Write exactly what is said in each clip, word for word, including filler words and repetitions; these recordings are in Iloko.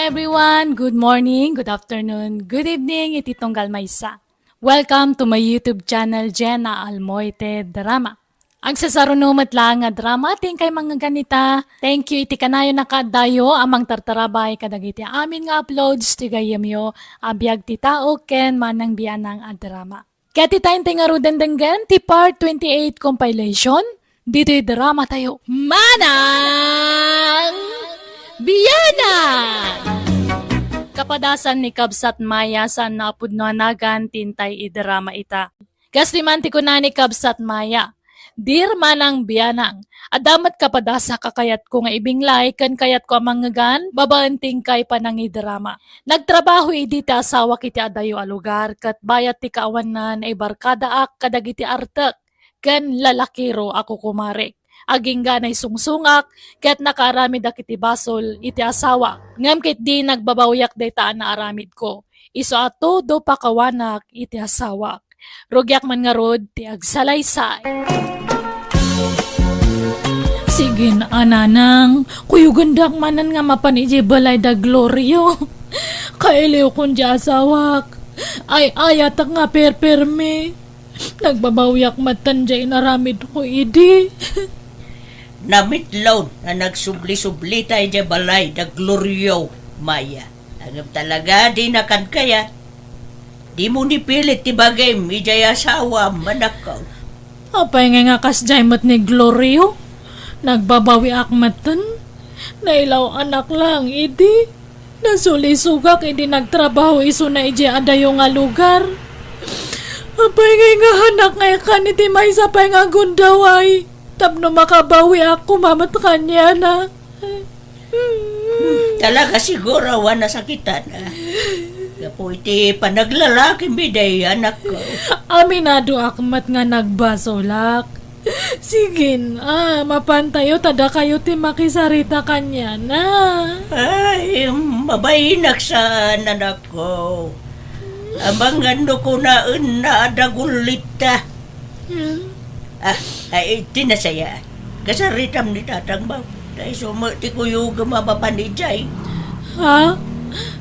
Everyone, good morning, good afternoon, good evening, iti tunggal maysa. Welcome to my YouTube channel, Jenna Almoite Drama. Agsasaruno met laeng nga drama ti inkay mangngegannita. Thank you iti kanayon a kaadayo a mangtartarabay kadagiti amin nga uploads ti gayyemyo a biag ti tao ken manang bianang a drama. Ket ita intay ngaruden denggen ti part twenty-eight compilation ditoy drama tayo. Manang Bianang! Kapadasan ni Kabsat Maya saan a pudno a nagan ti intay idrama ita. Kas ti man ti kuna ni Kabsat Maya, "Dear Manang Bianang, adda met kapadasak a kayatko nga ibinglay ken kayatko a mangngegan babaen ti inkay panangidrama. Nagtrabaho idi ti asawak iti adayo a lugar ket bayat ti kaawanna, naibarkadaak kadagiti artek ken lalakiro a kukumarek. Agingga naisungsongak ket nakaaramidak iti basol iti asawak. Ngem ketdi nagbabawiak dayta a naaramidko. Isu a todo pakawanak iti asawak. Rugiak man ngarud ti agsalaysay." Sige a, nanang, kuyogendak manen nga mapan idiay balay da Glorio. Kailiwkon ti asawak. Ay-ayatak nga perpermi. Nagbabawiak metten diay inaramidko idi. Namitlaw a nagsubli-sublita idiay balay da Glorio, Maya. Ngem talaga, dinakan kayat. Dimo ni pilit ti bagim idiay asawam, anakko. Apay ngay nga kasdiay met ni Glorio? Nagbabawiak metten. Nailaw-anak laeng idi. Nasulisogak idi nagtrabaho isuna idiay adayo nga lugar. Apay ngay nga hanak nga ikan iti maysa pay nga gundaway tapno makabawiak koma met kaniana. Hmm, talaga siguro a nasakitan, a. Gapu iti panaglalakim idi, anakko. Aminadoak met nga nagbasolak. Sige a, mapantayo ta dakayo ti makisarita kaniana. Ay, mabainak saan, anakko. Amangan no kunaenna a dagullitta. Hmm? Ah, ay, ti nasaya. Kasaritam ni tatang ba? Ta isu met ti kuyogem a mapan idiay. Ha?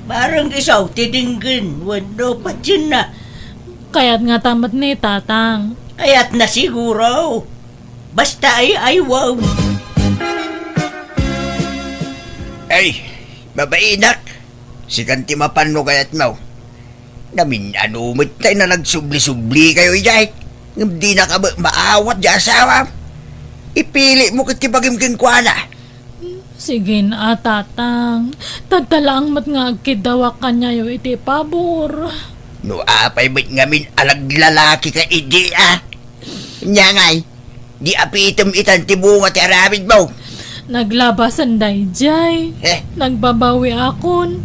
Bareng isu ti denggen wenno patienna. Kayat ngata met ni tatang. Kayatna siguro. Basta ay-aywem. Ay, mabainak. Sikan ti mapan no kayatmo. Namin-ano met tay na nagsubli-sublikayo idiay. Ngem dinaka met maawat ti asawam. Ipilitmo ket ti bagim kenkuana. Sige a, tatang. Tadta laeng met nga agkiddawak kaniayo iti pabor. No apay met ngamin a naglalakika idi, a? Ania ngay, di apitem itan ti bunga ti aramidmo. Naglabasan daydiay. Eh? Nagbabawiakon.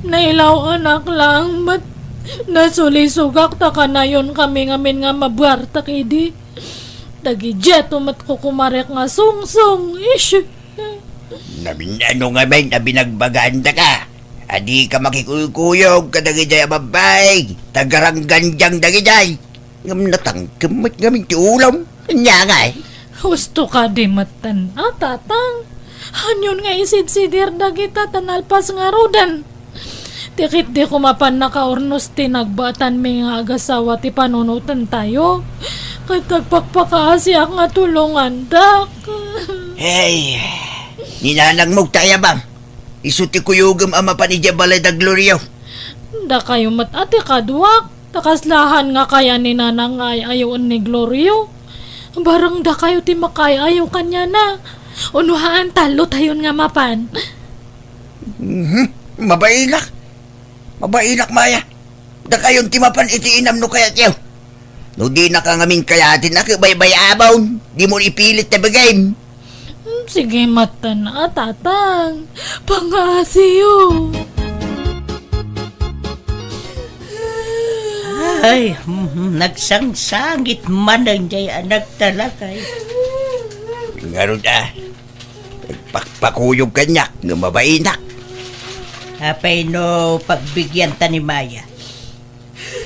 Nailaw-anak laeng met. Nasulisogak ta kanayonkami ngamin nga mabuartek idi. Dagidiay met kukumarek nga sungsong. Ish. Namin-ano ngamin a binagbagandaka a dika makikuykuyog kadagidi a babbai, ta garanggandiang dagidi. Ngem natangkem met ngamin ti ulom. Ania ngay? Husto kadi metten a, tatang. Anion nga isidsidir dagita ta nalpas ngaruden? Ti ketdi koma mapan nakaurnos ti nagbaetanmi nga agasawa ti panunotentayo. Ket agpakpakaasiak nga tulongandak. Hey, ni nanangmo ti ayabam. Isu ti kuyogem a mapan idiay balay da Glorio. Dakayo met a ti kaduak, ta kaslahan nga kaya ni nanang nga ay-ayoen ni Glorio. Bareng dakayo ti makaay-ayo kaniana. Uno haan, tallotayon nga mapan. Mhm. Mabainak. Mabainak, Maya. Dakayon ti mapan iti inam no kayatyo. No dinaka ngamin kayaten a, ket baybay-abon, dimo ipilit ta bagim. Hmm, sige metten a, tatang. Pangaasiyo. Ay, mhm, nagsangsangit manen diay anak ta lakay. Ngarud a, pakpakuyog kaniak nga mabainak. Apay no pagbigianta ni Maya?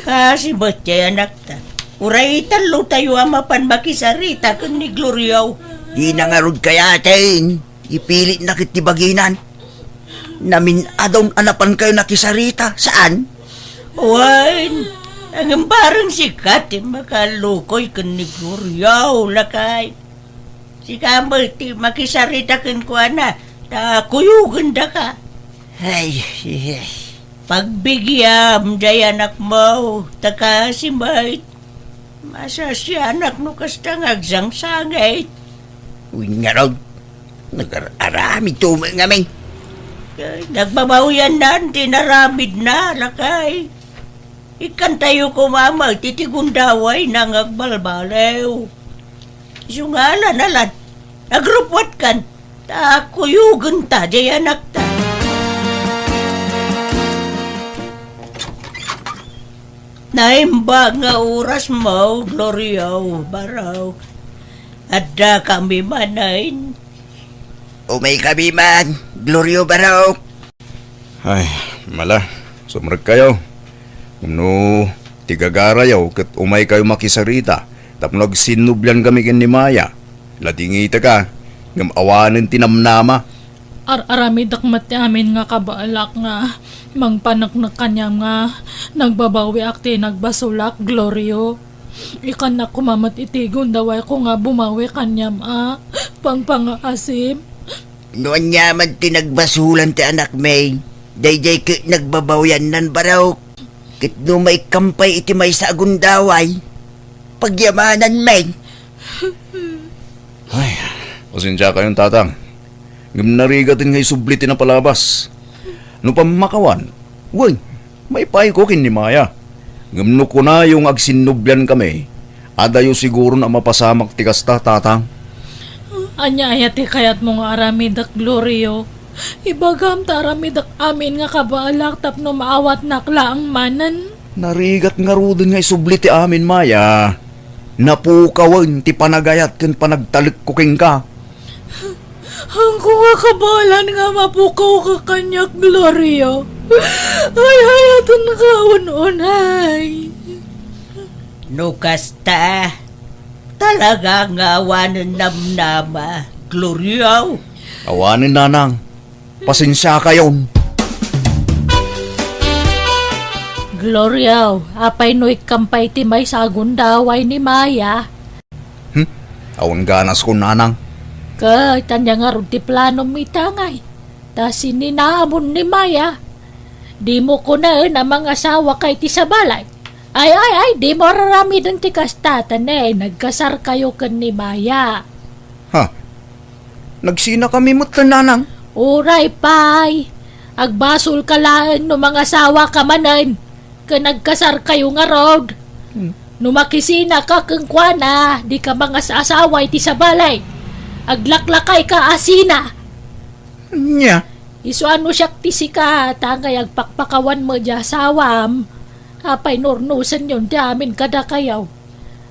Kaasi met ti anakta. Uray tallotayo a mapan makisarita ken ni Glorio. Dina ngarud kayaten. Ipilitna ket ti baginan. Namin-adun a napankayo nakisarita, saan? Wen, ngem bareng sika ti makalukoy ken ni Gloria, lakay. Sika met ti makisarita kenkuana, ta kuyogenda ka. Ay, ay, ay. Pagbigiam, jay anakmo, ta kaasi met. Masasianak no kasta nga agsangsangit. Wen ngarud, nagar-aramidto met ngamin. Ay, nagbabawiannan ti inaramidna, lakay. Ikkantayo koma met iti gundawayna nga agbalbaliw. Isu nga alan-alan, agrupwatkan, ta kuyogenta jay anakta. Naimbag nga orasmo, Gloria, Barok. Addakami manen. Umaykami man, Gloria, Barok. Ay, mala, sumrekkayo. Ngem no ti gagarayo ket umaykayo makisarita tapno agsinnubliankami ken ni Maya, ladingitaka, ngem awanen ti namnama. Ar-aramidek met ti amin nga kabaelak nga mangpaneknek kaniam nga nagbabawiak ti nagbasolak, Gloria. Ikkannak koma met iti gundawayko nga bumawi kaniam a pangpangaasim. No aniaman ti nagbasolan ti anakmi, daydiay ket nagbabawiannan, Barok. Ket no maikkam pay iti maysa a gundaway, pagyamanan met. Ay, pasensiakayon, Tatang. Ngem narigaten nga isubli ti napalabas. No pammakawan, wen, maipayko ken ni Maya. Ngem no kunayo nga agsinnubliankami, adayo siguron a mapasamak ti kasta, Tatang. Ania aya ti kayatmo nga aramidek, Gloria? Ibagam ta aramidek amin nga kabaelak tapno maawatnak laeng manen. Narigat ngaruden nga isubli ti amin, Maya. Napukawen ti panagayat ken panagtalekko kenka. Haanko nga kabaelan nga mapukawka kaniak, Gloria. Ay-ayatenka unay. No kasta, talaga nga awanen namnama, Gloria. Awanen, Nanang. Pasensiakayon. Gloria, apay no ikkam pay ti maysa a gundaway ni Maya? Hmm? Awan ganaskon, Nanang. Ket ania ngarud ti planom ita ngay? Ta sininamon ni Maya. Dimo kunaen a mangasawaka iti sabali. Ay, ay, ay, dimo ar-aramiden ti kasta, ta ne, nagkasarkayo ken ni Maya. Ha? Nagsinakami met, Nanang? Uray pay. Agbasolka laeng no mangasawaka manen ken nagkasarkayo ngarud. Hmm. No makisinaka kenkuana, dika mangas-asawa iti sabali. Aglaklakayka a sina. Ania? Isu a no siak ti sika, ta ngay agpakpakawan met diay asawam. Apay no urnosenyon ti amin kadakayo?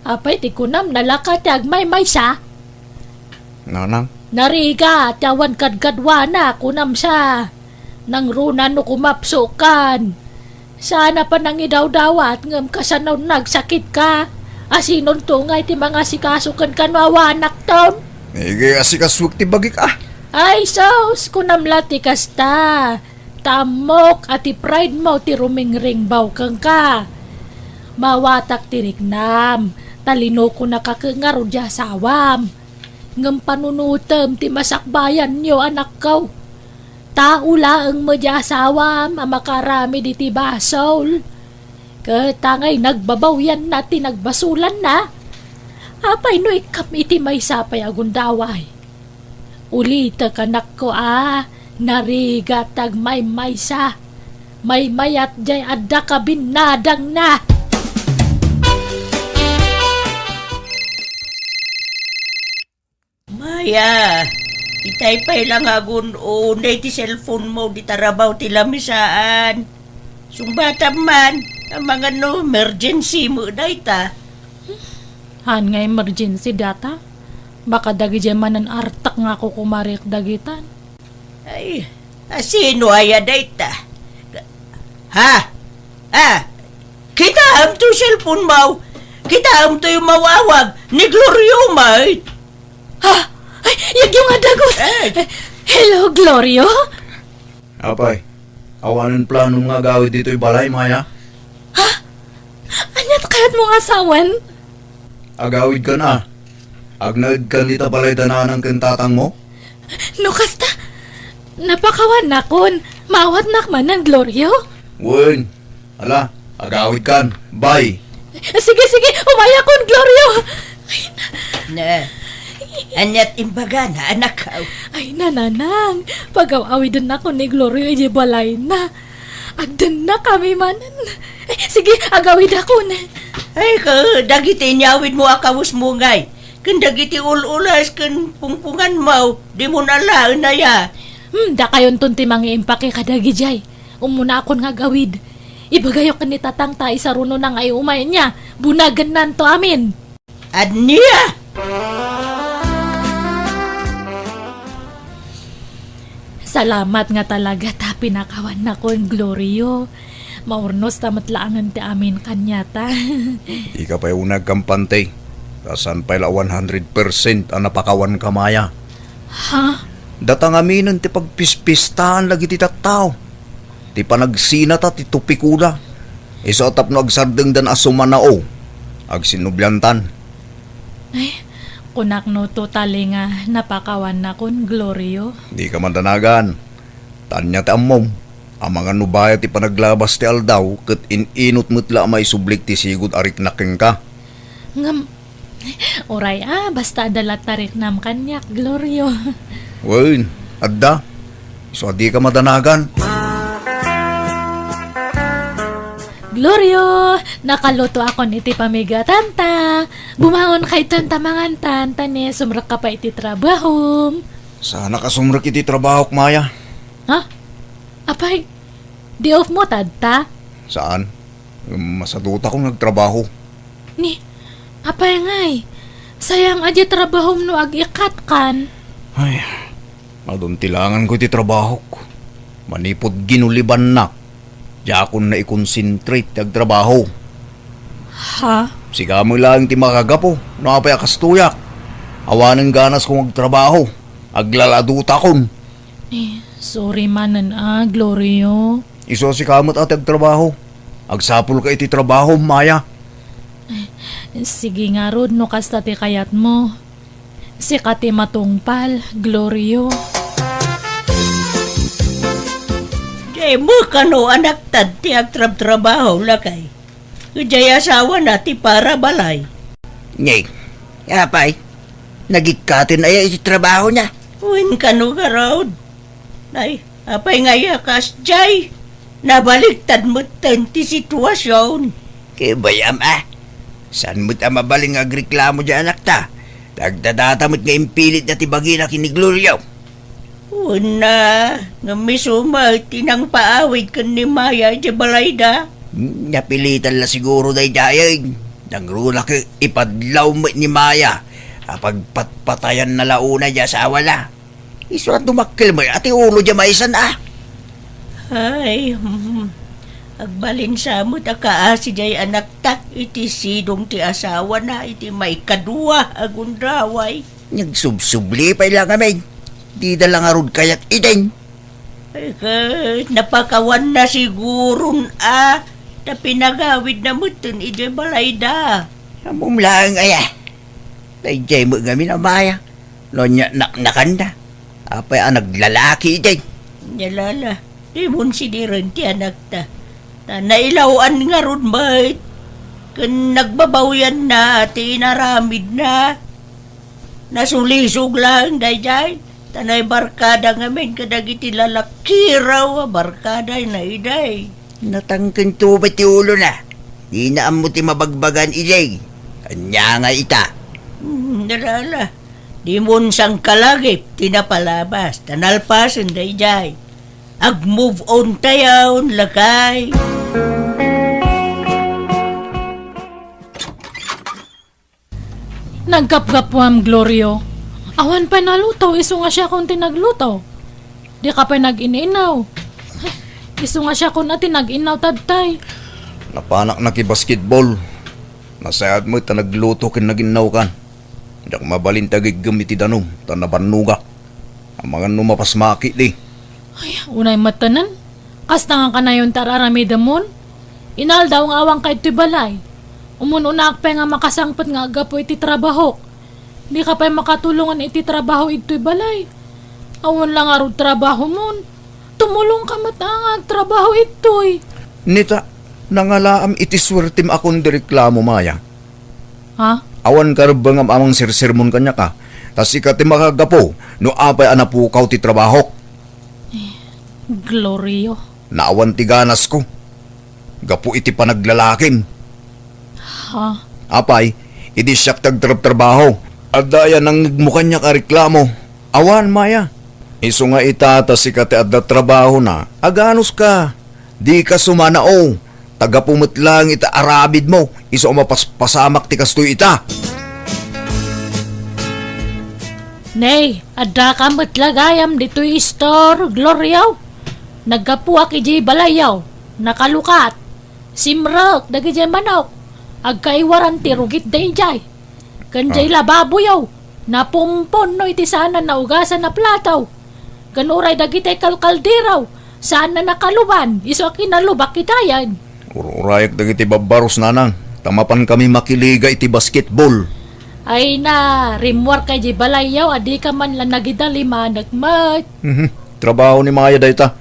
Apay ti kunam, nalaka ti agmaymaysa? Nanang? Narigat ti awan kadkaduana, kunam sa. Nangruna no kumapsokan. Saan a panangidawdawat ngem kasano nagsakitka? Asinonto ngay ti mangasikaso kenka no awanakton? Iga asikasuek ti bagik a. Ay, sus, kunam la ti kasta. Ta ammok a ti pride mo ti rumingringbaw kenka. Maawatak ti riknam, ta linukonaka ket ngarud diay asawam. Ngem panunotem ti masakbayanyo, anakko. Tao laeng met diay asawam a makaaramid iti basol. Ket ta ngay nagbabawianna ti nagbasolanna. Apay no ikkam iti maysa pay a gundaway? Ulitek, anakko, a narigat ti agmaymaysa. Maymayat diay adda kabinnadangna. Maya, itay pay la nga agun-unay ti cellphone mo, di tarabaw ti lamisaan. Sungbatam man, amangan no emergency mo dayta. Haan nga emergency data? Baka dagidiay manen artek nga kukumarik dagitan. Ay, asino aya dayta? Ha? Ah, kitaem to cellphone mo. Kitaem to yung mawawag ni Glorio, mate. Ha? Ay, yagyo nga dagus. Eh. Hello, Glorio? Apay, awanen planom nga agawid ditoy balay, Maya? Ha? Ania ti kayatmo nga asawen? Agawidkan a. Agnaedkan dita balay da nanang ken tatangmo? No kasta, napakawannakon. Maawatnak manen, Glorio? Wen, ala, agawidkan. Bye. Sige, sige, umayakon, Glorio. Ay, na- Ne. Aniat imbagana, anak? Ay, nanang, pagaw-awidennakon ni Glorio idiay balayna. Agdennakami manen. Eh, sige, agawidakon. Ay, ka, dagiti inyawidmo a kawesmo ngay, ken dagiti ul-ules ken pungpunganmo, dimon alaen aya. Hmm, dakayonton ti mangiimpake kadagidiay. Ummunakon nga agawid. Ibagayo ken ni tatang ta isarunona nga iumay nia. Bunagennanto amin. Ania? Salamat nga talaga ta pinakawannakon, Glorio. Maurnos ta met laengen ti amin kaniata. Dika pay uneg kampante. Ta saan pay la one hundred percent a napakawanka, Maya. Ha? Data ngaminen ti pagpispistaen dagiti tattao. Ti panagsinata ti tupikoda. Isu a tapno agsardengdan a sumanao, agsinnubliantan. Ay, kunakno totally nga napakawannakon, Glorio. Dika madanagan. Ta ania ti ammom, amangan no bayat ti panaglabas ti aldaw ket in-inut met la a maisublik ti sigud a riknak kenka. Ngem, uray a, basta adda la tariknam kaniak, Glorio. Wen, adda. Isu a dika madanagan. Glorio, nakalutoakon iti pamigatan ta. Bumangon kaytan ta mangantan, ta ne, sumrekka pay iti trabahom. Saanak a sumrek iti trabahok, Maya. Ha? Apay, day off mo tadta? Saan? Masadutakon nga agtrabaho. Ni, apay ngay? Sayang a di trabahom no ag-ikatkan. Ay, adun ti langanko iti trabahok. Manipud ginulibannak, diakon naikonsentrate ti agtrabaho. Ha? Sika met laeng ti makagapu no apay a kastoyak. Awanen ganasko nga agtrabaho. Aglaladutakon. Eh, sorry manen a, Glorio. Isu a sika met a ti agtrabaho. Agsapulka iti trabaho, Maya. Sige ngarud no kasta ti kayatmo. Sika ti matungpal, Glorio. Dimo kano anakta ti agtrabtrabaho, lakay. Idiay asawana ti para balay. Ni, apay, nagikkaten aya iti trabahona? Wen kano garud. Ay, apay nga aya kasdiay? Nabaliktad metten ti situasion. Kabayam a. Saan met a mabalin nga agreklamo diay anakta? Dagdagita met nga impilitda ti bagina ken ni Glorio. Wen a, ngem isu met ti nangpaawid ken ni Maya idiay balayda. Napilitan la siguro daydiay. Nangruna ket ipadlaw met ni Maya a pagpatpatayanna la unay ti asawana. Isu a dumakkel met a ti ulo diay maysan a. Ay, hmm. Agbalin sa met a kaasi diay anakta iti sidong ti asawana iti maikadua a gundaway. Nagsubsubli pay la ngamin. Dida la ngarud kayat idin. Ay, ket napakawanna siguron a ta pinagawidna metten idiay balayda. Ammom laeng aya. Daydiay met ngamin a Maya. No ania naknakanna. Apay a naglalaki idin. Nalala, dimon sidiren ti anakta. Ta nailaw-an ngarud met. Ken nagbabawianna ti inaramidna. Nasulisog laeng daydiay, ta naibarkada ngamin kadagiti lalakiraw a barkadana idiay. Natangken to met ti ulona. Dina ammo ti mabagbagaan idiay. Ania nga ita? Hmm, nalala. Dimon sangkalagip ti napalabas, ta nalpasen daydiay. Ag-move on tayon, lakay. Naggapgapuam, Glorio. Awan pay naluto, isu nga siakon ti nagluto. Dika pay nag-in-inaw. Isu nga siakon a ti nag-inaw tadtay. Napanak nakibasketball. Nasayaat met ta nagluto ken nag-innawkan. Diak mabalin ti agiggem iti danum, ta nabannogak. Amangan no mapasmaki di. Ay, unay met tanen. Kasta nga kanayon ti ar-aramidemon. Inaldaw nga awanka itoy balay. Umun-unaak pay nga makasangpet nga aggapu iti trabahok. Dika pay makatulongan iti trabaho itoy balay. Awan la ngarud trabahomon. Tumulongka met a nga agtrabaho itoy. Nita, nangalaam iti suertem a kundi reklamo, Maya. Ha? Awan karebbengam a mangsersermon kaniak a. Ta sika ti makagapu no apay a napukaw ti trabahok. Glorio. Naawan ti ganasko. Gapu iti panaglalakim. Ha? Apay, idi siak ti agtrabtrabaho, adda aya nangngegmo kaniak a reklamo? Awan, Maya. Isu nga ita ta sika ti adda trabahona, aganuska. Dika sumanao. Ta gapu met laeng iti aramidmo, isu a mapaspasamak ti kastoy ita. Nay, addaka met la gayam ditoy istor, Glorio. Naggapuak idiay balayyo. Nakalukat. Simrek dagidiay manok. Agkaiwaran ti rugit daydiay. Ken diay lababoyo, napumpon no iti saan a naugasan a plato. Ken uray dagiti kalkaldero, saan a nakaluban, isu a kinalubak itayen. Ur-urayak dagiti babbarus, nanang, ta mapankami makiliga iti basketball. Ay na, rimmuarka idiay balayyo a dika man la nagidalimanek met. Mhm. Trabaho ni Maya dayta.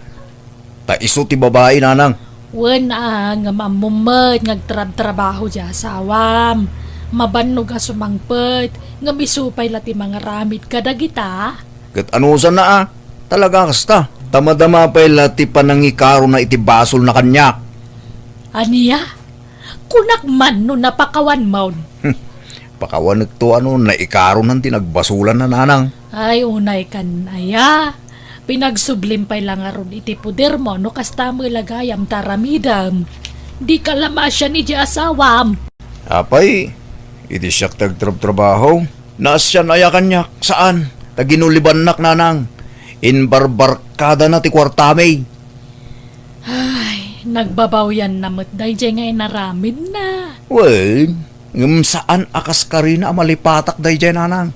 Ta isu ti babai, nanang. Wen a, ngem ammom met nga agtrabtrabaho ti asawam. Mabannog a sumangpet, ngem isu pay la ti mangaramid kadagita. Ket anusanna a, talaga kasta. Ta madama pay la ti panangikarona iti basolna kaniak. Ania? Kunak man no napakawanmon. Hmm. Pakawanekto a no naikaronan ti nagbasolanna, nanang. Ay, unay kan aya. Pinagsublim pay la ngarud iti podermo no kasta met la gayam ti aramidem. Dika la maasian iti asawam. Apay, iti siak ti agtrabtrabaho, naasian aya kaniak? Saan. Ta ginulibannak, nanang. Imbarbarkadana ti kuartami. Ay, nagbabawianna met daydiay nga inaramidna. Wen, ngem saan a kaskarina a malipatak daydiay, nanang.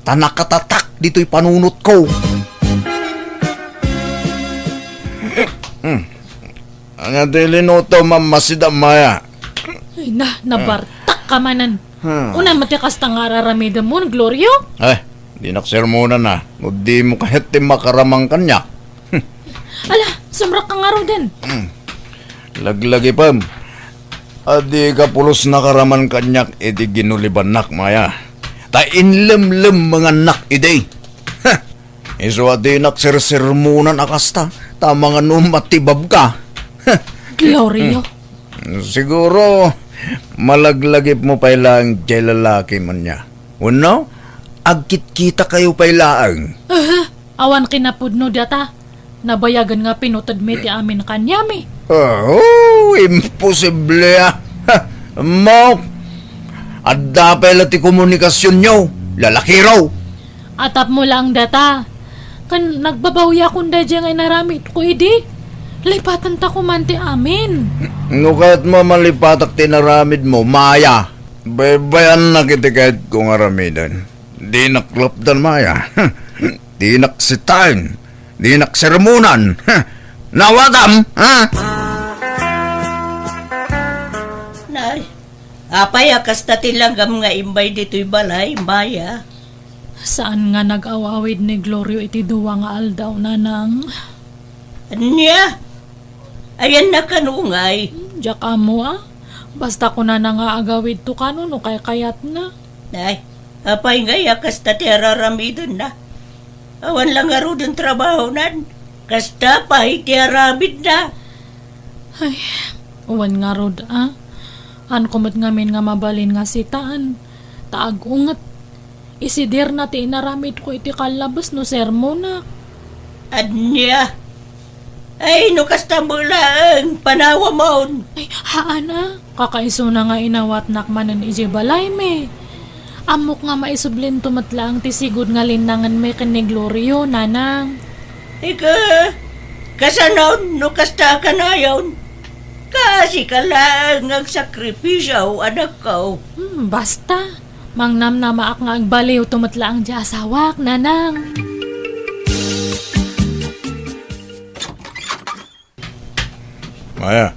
Ta nakatatak ditoy panunotko. Hmm. Ania ti linutom, Mama, sida, Maya? Ay na, nabartak ka manen. Hmm. Unay met ti kasta nga ar-aramidemon, Glorio? Ay, dinak sermonan a. No dimo kayat ti makaramang kaniak. Hmm. Ala, sumrekka ngaruden. Hmm. Laglagipem. A dika pulos nakaraman kaniak iti ginulibannak, Maya. Ta inlemlemmengannak idi. Ha! Isu a dinak sersermonan a kasta, ta mangan no matibabka. Glorio. Hmm. Siguro, malaglagipmo pay laeng diay lalaki man nia. Wenno, agkitkitakayo pay laeng. Aha, awan kinapudno data. Nabayagen nga pinutedmi ti amin kaniami. Oh, imposible a. Ha, ammok. Adda pay la ti komunikasionyo, lalakiro. Atapmo laeng data. Ken nagbabawiakon daydiay nga inaramidko idi. Lipatentako man ti amin. No kayatmo a malipatak ti inaramidmo, Maya. Baybayannak iti kayatko nga aramiden. Dinak lapdan, Maya. Dinak sitaen. Dinak sermonan. Nawatam, ha? Nay, apay a kasta ti langgam nga imbay ditoy balay, Maya? Saan nga nag-aw-awid ni Glorio iti dua nga aldaw, nanang. Ania? Ayanna kano ngay? Diak ammo a. Basta kunana nga agawidto kano no kaykayatna. Ay, apay ngay a kasta ti ar-aramidenna? Awan la ngaruden trabahonan. Kasta pay ti aramidna. Ay, awan ngarud a. Haanko met ngamin nga mabalin nga sitaen. Ta agunget. Isidirna ti inaramidko iti kallabes no sermonak. Ania? Ay, no kasta met laeng, panawamon. Ay, haan a. Kakaisuna nga inawatnak manen idiay balaymi. Ammok nga maisublinto met laeng ti sigud nga linnangenmi ken ni Glorio, nanang. Ika, kasanon no kasta a kanayon? Kaasika laeng nga agsakripisio, anakko. Hmm, basta. Mangnamnamaak nga agbaliwto met laeng ti asawak, nanang. Aya,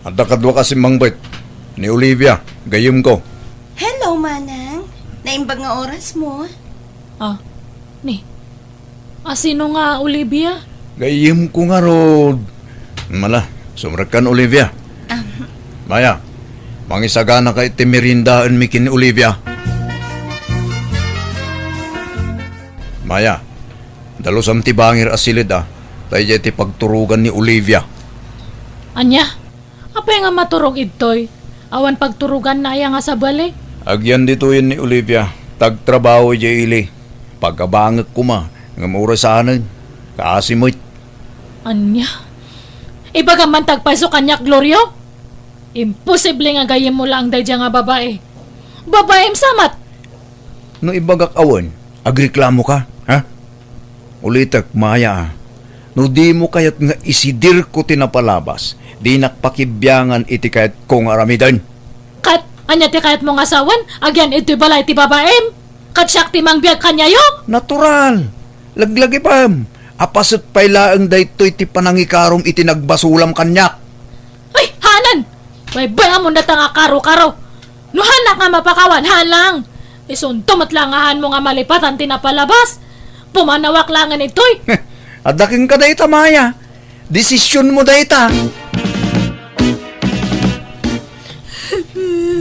adda kaduak a simmangbet. Ni Olivia, gayyemko. Hello, Manang. Naimbag nga oras mo? Ah, ni, asino nga Olivia? Gayyemko ngarud. Mala, sumrekkan, Olivia. Ah. Maya, mangisagana ka iti meriendaenmi ken ni Olivia. Maya, dalusam ti bangir a siled a, ta idiay ti pagturogan ni Olivia. Ania? Apay nga maturog idtoy? Awan pagturoganna aya nga sabali? Agyan ditoyen ni Olivia, ta agtrabaho idiay ili. Pagabangek koma, ngem uray saanen. Kaasi met. Ania? Ibagam man ti agpayso kaniak, Glorio? Imposible nga gayyemmo laeng daydiay nga babai. Babaim sa met! No ibagak a wen, agreklamoka, ha? Ulitek, Maya, a. No dimo kayat nga isidirko ti napalabas, dinak pakibiangan iti kayatko nga aramiden. Ket ania ti kayatmo nga sawen? Agyan idtoy balay ti babaim? Ket siak ti mangbiag kaniayo? Natural. Laglagipem. Apaset pay laeng daytoy ti panangikarom iti nagbasolam kaniak. Ay, hanan! Baybay-amon dayta nga karo-karo. No haanak nga mapakawan, haan lang. Isunto met lang nga haanmo nga malipatan ti napalabas. Pumanawak laengen itoy. Adda kenka dayta, Maya. Desisionmo dayta.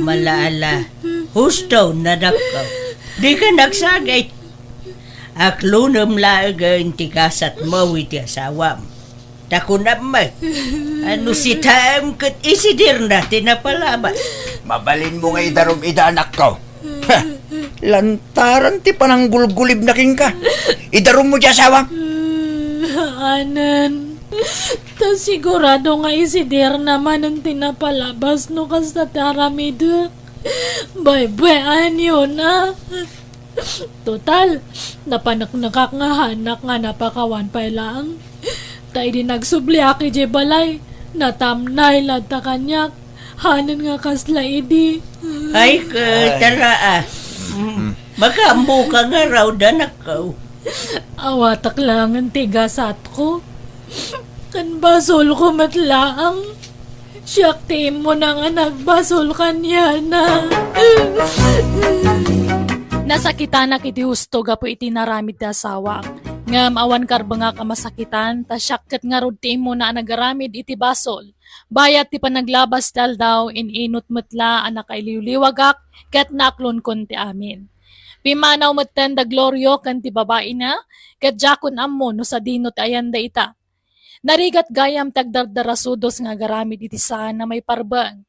Mala, ala, husto, anakko. Dika nagsagit. Aklonem laengen ti gasatmo iti asawam. Ta kunam met, a no sitaem ket isidirna ti napalabas. Mabalinmo nga idarum ida, anakko. Ha! Lantaran ti pananggulgulibna kenka. Idarummo ti asawam. Anen, ta sigurado nga isidirna manen ti napalabas no kasta ti aramidek. Baybay-anyona. Total, napaneknekak nga haanak nga napakawan pay laeng. Ta idi nagsubliak idiay balay, natamnay latta kaniak. Hanen nga kasla idi. Ay, ket, tara, a. Mm. Makaammoka ngarud, anakko. Awatak laengen ti gasatko. Ken basolko met laeng. Siak ti immuna nga nagbasol kaniana. Nasakitanak iti husto gapu iti inaramid ti asawak. Ngem awan karbengak a masakitan, ta siak ket ngarud ti immuna a nagaramid iti basol. Bayat ti panaglabas ti aldaw, in-inut met la a nakailiwliwagak ket naaklonkon ti amin. Pimmanaw metten da Glorio ken ti babaina, ket diakon ammo no sadino ti ayanda ita. Narigat gayam ti agdardarasudos nga agaramid iti saan a maiparbeng.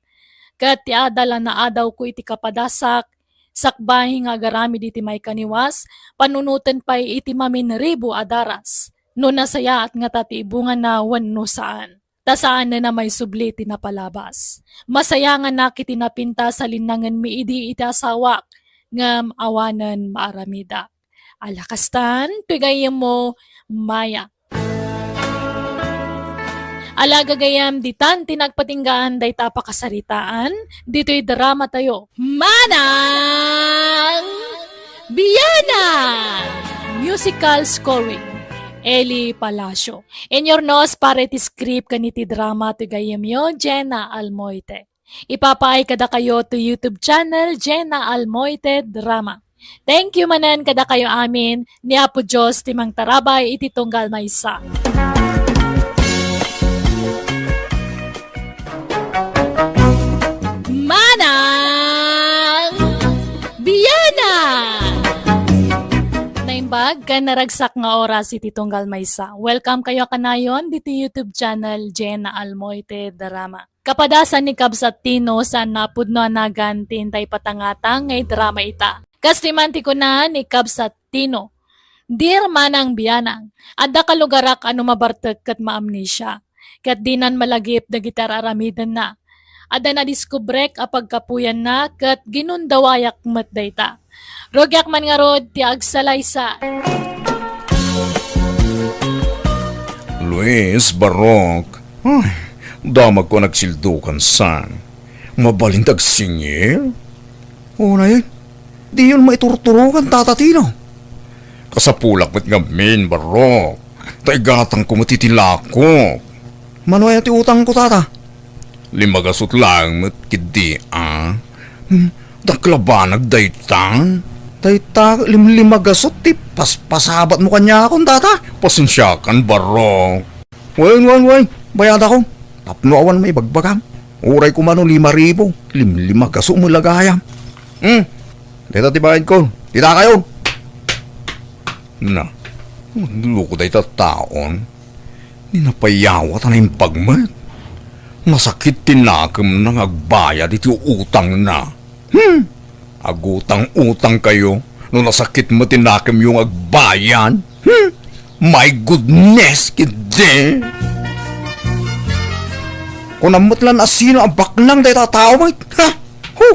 Ket ti adal a naadawko iti kapadasak, sakbay nga agaramid iti maikaniwas, panunoten pay iti maminribu a daras, no nasayaat ngata ti ibungana wenno saan. Ta saanen a maisubli ti napalabas. Masayanganak iti napintas a linnangenmi idi iti asawak, ngem awanen maaramidak. Ala kastan, ti gayyemmo, Maya. Ala gagayyem, ditan ti nagpatinggaan dayta a pakasaritaan, ditoy dramatayo. Manang Bianang! Musical scoring, Eli Palacio. Inurnos para iti script ken iti drama ti gayyemyo, Jenna Almoite. Ipapaay kadakayo ti YouTube channel, Jenna Almoite Drama. Thank you manen kadakayo amin, ni Apo Dios ti mangtarabay iti tunggal maysa. Manang Bianang! Naimbag ken naragsak nga oras iti tunggal maysa. Welcome kayo kanayon diti YouTube channel, Jenna Almoite Drama. Kapadasan ni Kabsat Tino, saan a pudno a nagan ti intay patangatang nga idrama ita. Kas ti man ti kuna ni Kabsat Tino, "Dear Manang Bianang, adda kalugarak a no mabartek ket maamnesia. Ket dinan malagip dagiti ar-aramidenna. Adda nadiskubrek a pagkapuyanna ket ginundawayak met dayta. Rugiak man ngarud ti agsalaysay." Luis, Barok, ay, damagko a nagsildukan san. Mabalin ti agsingir? Unayen, diyon maiturturogan, Tata Tino. Kasapulak met ngamin, Barok. Ta igatangko met iti lakok. Mano aya ti utangko, Tata? Limagasut laeng met ketdi, a? Hmm, dakkel a banag daytan? Dayta limlimagasut ti paspasabatmo kaniakon, tata? Pasensiakan, barok. Wen, wen, wen, bayadakon. Tapno awan maibagbagam. Uray koma no lima ribu, limlimagasut met la gayam. Hmm, dayta ti bayadko. Dita kayo. Na, nagloko dayta taon. Ni napayawat a naimbag met. Nasakit ti nakemna nga agbayad iti utangna. Hmm! Agutang-utang kayo no nasakit met ti nakemyo nga agbayad. Hmm! My goodness, ketdi! Kunam met lan a sino a baknang dayta a tao met. Ha? Hu!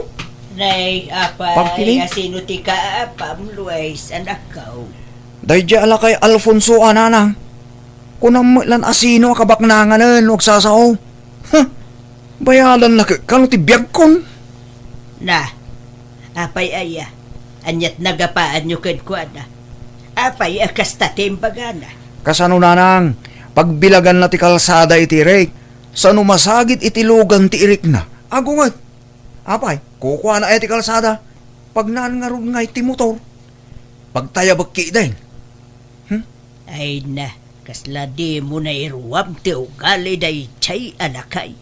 Nay, apay, Pagkiling? Asino ti kaapam, Luis, anakko? Daydiay a lakay Alfonso a nanang. Kunam met lan a sino a kabaknanganen no agsasao. Huh! Bayadanna ket kano ti biagkon? Na, apay aya? Aniat nagapaanyo kenkuana? Apay a kasta ti imbagana? Kasano, nanang? Pagbilaganna ti kalsada iti irik. Sano masagid iti lugan ti irikna? Agunget. Apay, kukuana aya ti kalsada? Pagnaan ngarud ngay ti motor. Pagtayabek ketdin. Hmm? Ay na, kasla dimo nairuam ti ugali daydiay a lakay.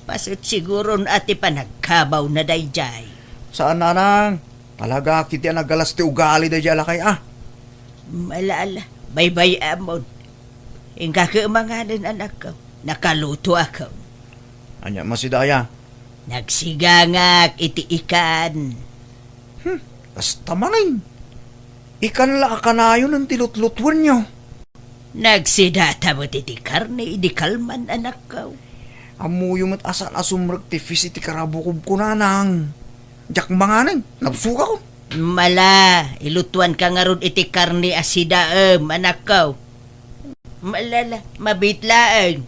Paset siguron a ti panagkabawna daydiay. Saan, nanang. Talaga ketdi a nagalas ti ugali daydiay a lakay, a. Ala, ala, baybay-amon. Inka ket manganen, anakko. Nakalutoakon. Ania met dayta? Nagsigangak iti ikan. Hmm, kasta manen. Ikan la a kanayon ti lutlutuenyo. Nagsidata met iti karne idi kalman, anakko. Ammoyo met a saan a sumrek ti fish iti karabukobko, nanang. Diak manganen, nabsogakon. Ala, ilutuanka ngarud iti karne a sidaem, anakko. Ala, ala, mabiit laeng.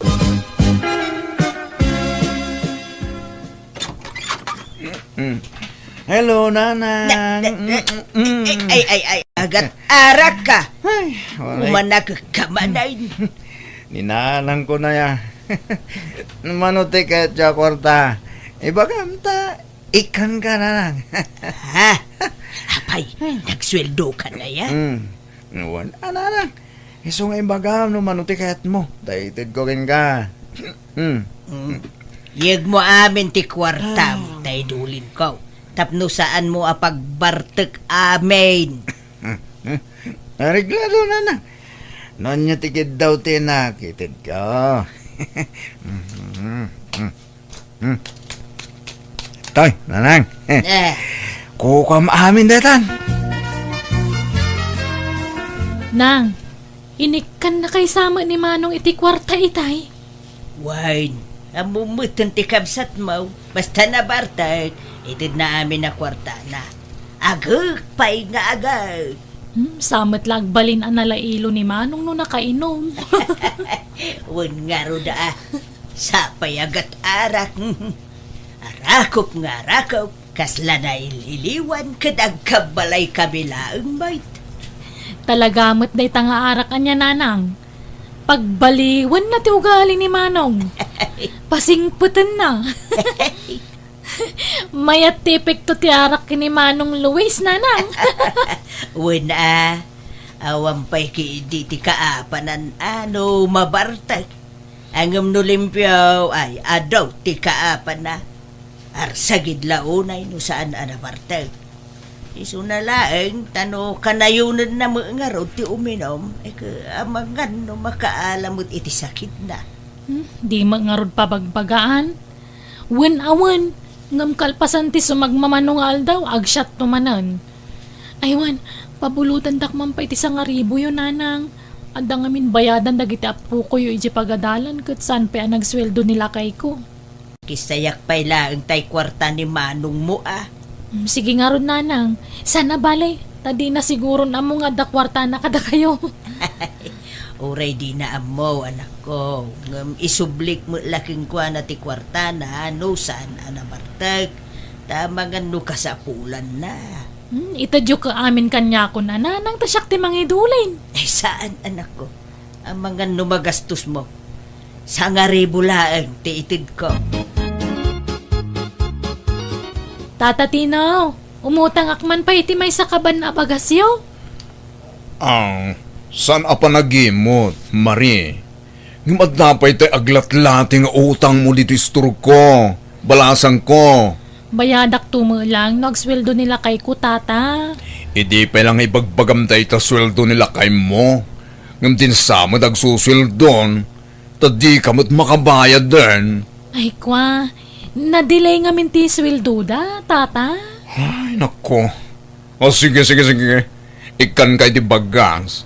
Mm. Hello, nanang. Na, na, na, Mm, mm, mm. Ay, ay, ay, agat arak ka. Ay, waray. Umanak ka manay. Ni nanangko na ya. Mano ti kayat a kwarta? Ibagam ta, ikan ka, nanang. Ha? Apay, nagsweldo ka na ya? Mm. Wen, a, nanang. Isu nga ibagam no mano ti kayatmo. Daytedko kenka. Hmm. Mm. Yegmo amin ti kuartam, Ah. ta idulinko. Tapno saanmo a pagbartek amin. Areglado, nanang. No ania ti kiddaw ti inak, itedko. Hmm. Toy, nanang. Eh. Kukuam amin daytan. Nang, inikkannakay sa met ni Manong iti kuarta itay? Wen, ammom met ti kabsatmo. Basta nabartek, itedna amin a kuartana. Agek pay nga agek. Hmm, sa met la agbalin a nalailo ni Manong no nakainom. Wen ngarud a. Sapay a gat-arak. Arakop nga arakop, kasla nail-iliwan ket agkabbalay kami laeng met. Talaga met dayta nga arak ania, nanang. Pagbaliwenna ti ugali ni Manong. Pasingpetenna. Mayat ti epekto ti arak ken ni Manong Luis, nanang. Wen a, awan pay ketdi ti kaapanan a no mabartek. Ngem no limpio, ay, adu ti kaapanna. Arsagid la unay no saan a nabartek. Isuna laeng, ta no kanayonenna met ngarud ti uminom, ay, ket amangan no makaala met iti sakitna. Hmm, di met ngarud pabagbagaan. Wen a wen, ngem kalpasan ti sumagmamano nga aldaw, agsiatto manen. Ay wen, pabulotendak man pay ti sangaribuyo, nanang. Adda ngamin bayadan dagiti appokoyo idiay pagadalan ket saan pay a nagsueldo ni lakayko. Kisayak pay laeng tay kuarta ni manongmo a. Mm, sige ngarud, nanang. Sana bale, ta dina siguron ammo nga adda kuartana kadakayo. Uray dina ammo, anakko, ngem isublik met la kenkuana ti kuartana no saan a nabartek, ta amangan no kasapulanna. Hmm, itedyo ket amin kaniakon a nanang ta siak ti mangidulin. Ay, saan, anakko. Amangan no magastosmo. Sangaribu laeng ti itedko. Tata Tino, umutangak man pay iti maysa kaban a bagasyo? Ah, saan a panagimut, Marie? Ngem adda pay tay aglatlati nga utangmo ditoy istorko, balasangko. Bayadak to met lang no agsueldo ni lakayko, Tata. Idi pay lang ibagbagam dayta sueldo ni lakaymo, ngem dinsa met agsusueldon, ta dika met makabayaden. Ay, kwa, na-delay ngamin ti sueldoda, Tata. Ay, nako. O, sige, sige, sige. Ikkanka iti bagas.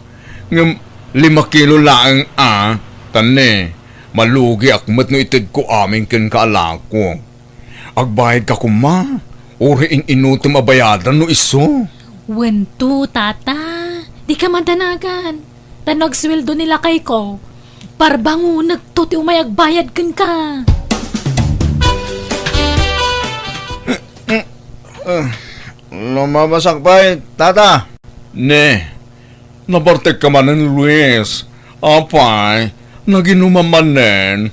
Ngem lima kilo laeng a, ta ne, malugiak met no itedko amin kenka a lako. Agbayadka koma, uray in-inutem a bayadan no isu. Wen to, Tata. Dika madanagan. Ta no agsueldo ni lakayko, parbangonekto ti umay agbayad kenka. Ah, lumabasak pay, Tata. Ne, nabartekka manen, Luis. Apay, naginumam manen.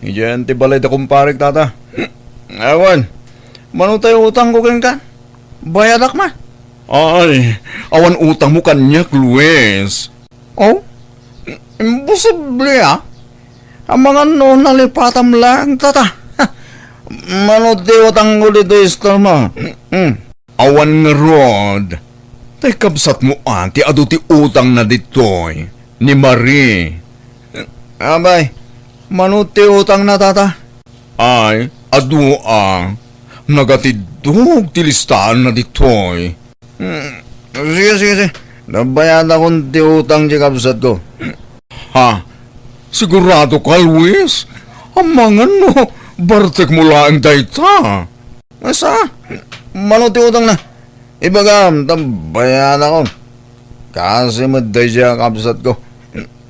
Idiay ti balay da kumparek, Tata. Awan, mano tay utangko kenka? Bayadak man. Ay, awan utangmo kaniak, Luis. Oh? Imposible, ah. Amangan no nalipatam lang, Tata. Mano ti utangko ditoy istormo? Hmm. Awan ngarud. Tay kabsatmo a ti adu ti utangna ditoy, ni Marie. Abay, mano ti utangna, Tata? Ay, adu a. Nagatiddog ti listaanna ditoy. Hmm, sige, sige, sige. Nabayadakon ti utang ti kabsatko. Ha? Sigurado ka, Luis? Amangan no bartekmo laeng dayta. Asa? Mano ti utangna? Ibagam, ta bayadakon. Kasi met daydiay a kabsatko.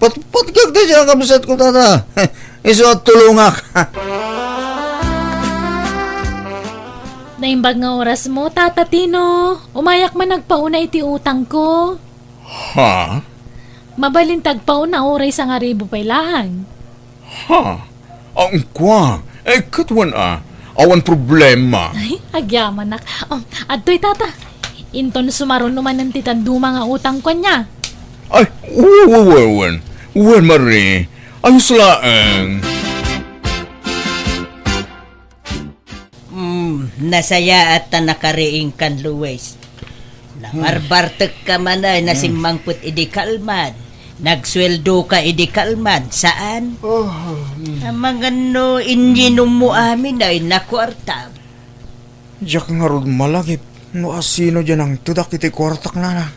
Patpatgak daydiay a kabsatko, Tata. Isu a tulongak. Naimbag nga orasmo, Tata Tino. Umayak man agpauna iti utangko. Ha? Mabalin ti agpauna uray sangaribu pay laeng. Ha? Ang kwa? Eh, ket wen a. Awan problema. Ay, agyamanak. Oh, adtoy, Tata. Inton sumaruno manen ti dadduma nga utangko ania. Ay, wen, wen, wen, wen. Wen, Marie. Ayos laeng. Mm, nasayaat ta nakariingkan, Luis. Nabarbartekka man ay nasimmangpet idi kalman. Nagsueldoka idi kalman, saan? Oh, mm. Amangan no inyinommo amin ay nakuarta. Diak ngarud malagip no asino diay nangtedak iti kuartak, Nanang.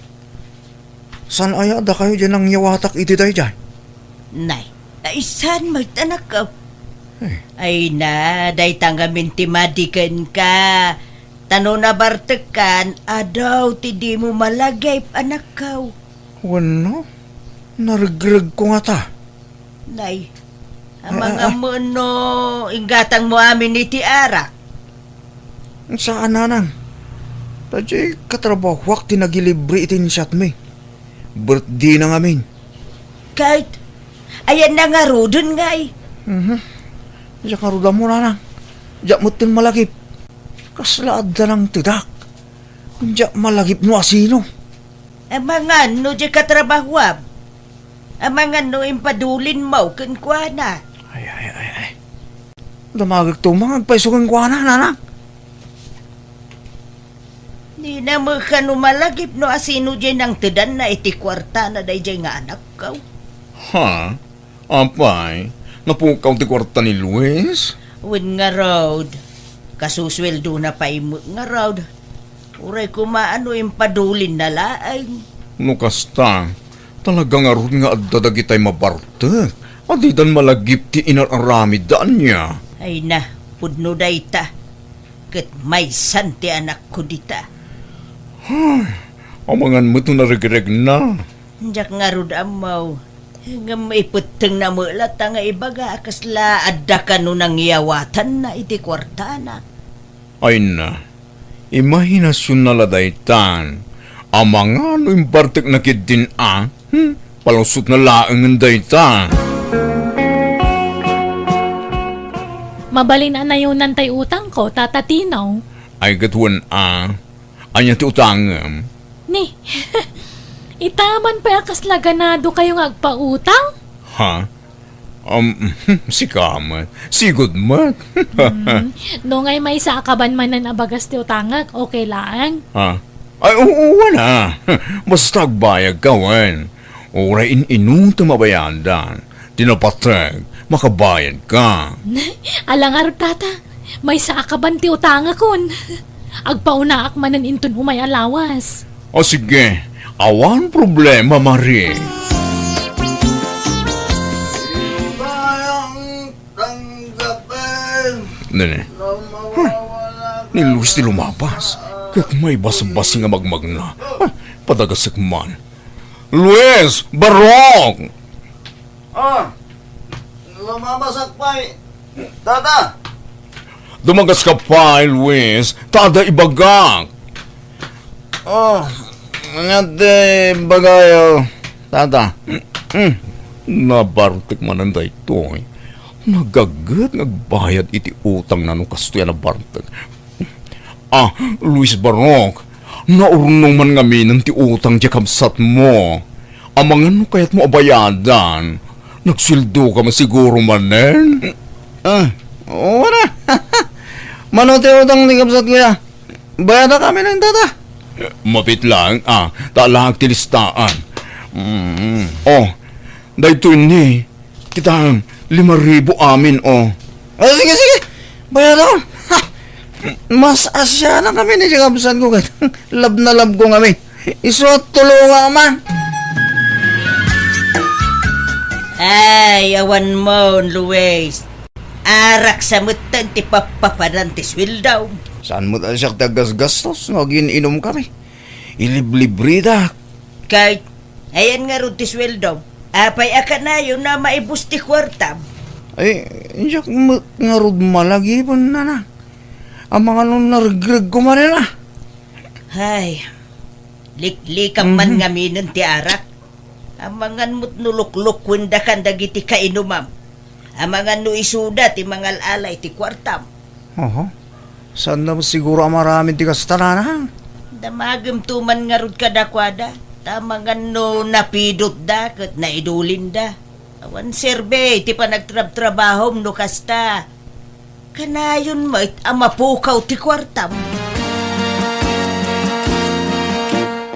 Saan aya a dakayo diay nangyawatak iti daydiay? Nay, ay saan met, anakko? Eh. Ay na, dayta ngamin ti madi kenka. Ta no nabartekkan, adu ti dimo malagip, anakko. Wenno, naregregko ngata. Nay, ah, amangan ah, ah. Mo no inggatangmo amin iti arak? Saan, Nanang. Ta diay katrabahoak ti nagilibre iti insyatmi. Birthday na ngamin. Ket, ayan na ngaruden ngay? Mhm. Diak ngarud ammo, Nanang. Diak metten malagip. Kasla adda nangtedak. Diak malagip no asino. Amangan no diay katrabahoam. Amangan no impadulinmo kenkuana. Ay, ay, ay, ay. Damagek to, mangagpayso kenkuana, Nanang. Dina met kano malagip no asino diay nangtedanna iti kuartana daydiay nga anakko. Ha? Apay, napukaw ti kuarta ni Luis? Wen ngarud, kasusueldona pay met ngarud. Uray koma no impadulinna laeng. No kasta, talaga ngarud nga adda dagitay mabartek a didan malagip ti inar-aramidda ania. Ay na, pudno dayta. Ket maysan ti anakko dita. Ay, amangan met no naregregna. Diak ngarud ammo. Ngem ipettengna met latta nga ibaga a kasla adda kano nangyawatanna iti kuartana. Ay na, imahinasionna la daytan. Amangan no imbartekna ketdin a, hmm? Palusotna laengen dayta. Mabalin a nayonan tay utangko, Tata Tino. Ay, ket wen a, ania ti utangem? Ni, ita man pay a kasla ganadokayo nga agpautang? Ha? Um, sika met. Sigud met. Hmm, no ngay maysa a kaban manen a bagas ti utangek, okay laeng? Ha? Ay, oo, wala. Basta agbayad ka, wen. Uray in-inutem a bayadan. Ti napateg, makabayad ka. Ala ngarud, tata. Maysa a kaban ti utangakon. Agpaunaak manen inton umay a lawas. O sige, awan problema, Mari. Nene. Huh. Ni Luis ti lumapas. Ket maibasbasing a magmagna. Huh. Padagasek man. Luis! Barok! Ah, lumabasak pay, tata. Dumagaska pay, Luis, ta adda ibagak. Oh, ania ti ibagayo, tata? Hmm, nabartek manen daytoy. Nagaget nga agbayad iti utangna no kastoy a nabartek. Ah, Luis Barok, naurnong man ngaminen ti utang ti kabsatmo. Amangan no kayatmo a bayadan, nagsueldoka man siguro manen? Ah, oo na. Mano ti utang ti kabsat, kuya? Bayadak amin, tata. Mapit lang, ah, ta alaak ti listaan. Mm. Oh, daytoy ni, Kitaem, lima ribu amin, oh. Ah, sige, sige. Bayadakon. Ha! Mas asianak amin ni kabsatko ket love na love ko ngamin. Isu a tulongak man. Ay, awan mo, Luis. Arak sa metten ti pappapanan ti sueldo. Saan met a siak ti aggasgastos no agin-inumkami? Iliblibridak. Kay, ayan ngarud ti sueldo. Apay a kanayon a maibus ti kuartam? Ay, diak met ngarud malagipen, nanang. Amangan no naregregko manen a. Hay, liklikam man Mhm. ngaminen ti arak. Amangan met no luklukuendakan dagiti kainumam. Amangan no isuda ti mangal-ala iti kuartam. Oho. Saanna met siguro a maramid ti kasta, nanang? Damagemto man ngarud kadakuada, ta amangan no napidotda ket naidulinda. Awan serbi ti panagtrabtrabahom no kasta. Kanayon met a mapukaw ti kuartam.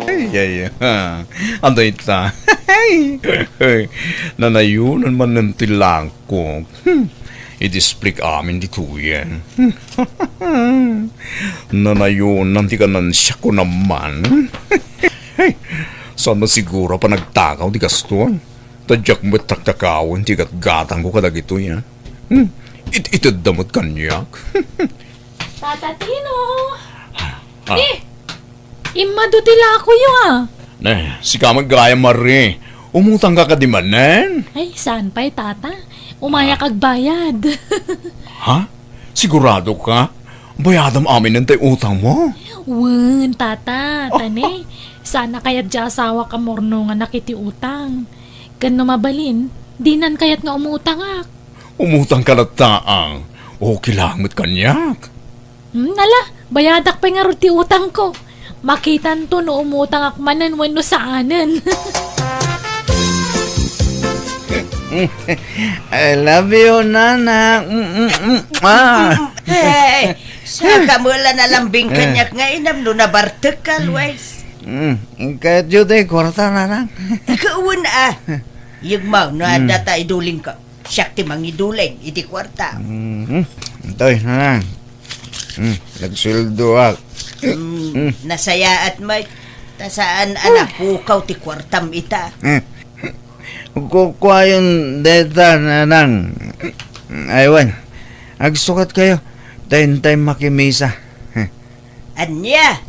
Ay, ay, ha. Anda ita? Nanayonan man ti langkok. Hmm. Idisplik amin ditoyen. Nanayonan ti kanansiak ko naman. Saan man siguro a panagtakaw ti kastoy? Ta diak met taktakawen ti gatgatangko kadagitoy, a. Hmm, it-itedda met kaniak. Tata Tino! Ah. Ni, immadu ti lakoyo, a. Ne, sika met gayam, Mari. Umutangka kadi manen? Ay, saan pay, Tata. Umayak Ah. agbayad. Ha? Sigurado ka? Bayadam amin tay utang mo? Wen, Tata, tani. Sana kayat di asawak a murnonganak iti utang. Ken no mabalin, dinan kayat nga umutangak. Umutang ka latta, a. Okay lang met kaniak. Hmm, ala, bayadak pay ngarud ti utangko. Makitanto no umutangak manen wenno saanen. I love you, Nana. Mm, mm, mm. Ah. Hey, saka mo la nalambing Eh. kaniak nga inam no nabartek ka, Luis. Mm, kayat yu ti kwarta, Nanang? Ikaw na, ah. Yagmaw, no, Mm. adda ta iduling ka. Siak ti mangiduleng iti kuarta. Mhm. Intoy, nanang. Hmm, nagsueldoak. Hmm, Hmm. nasayaat met. Ta saan a napukaw ti kuartam ita. Hmm. Kukuayon deta, nanang. Aywan. Agsukat kayo. Ta intay makimisa. Ania?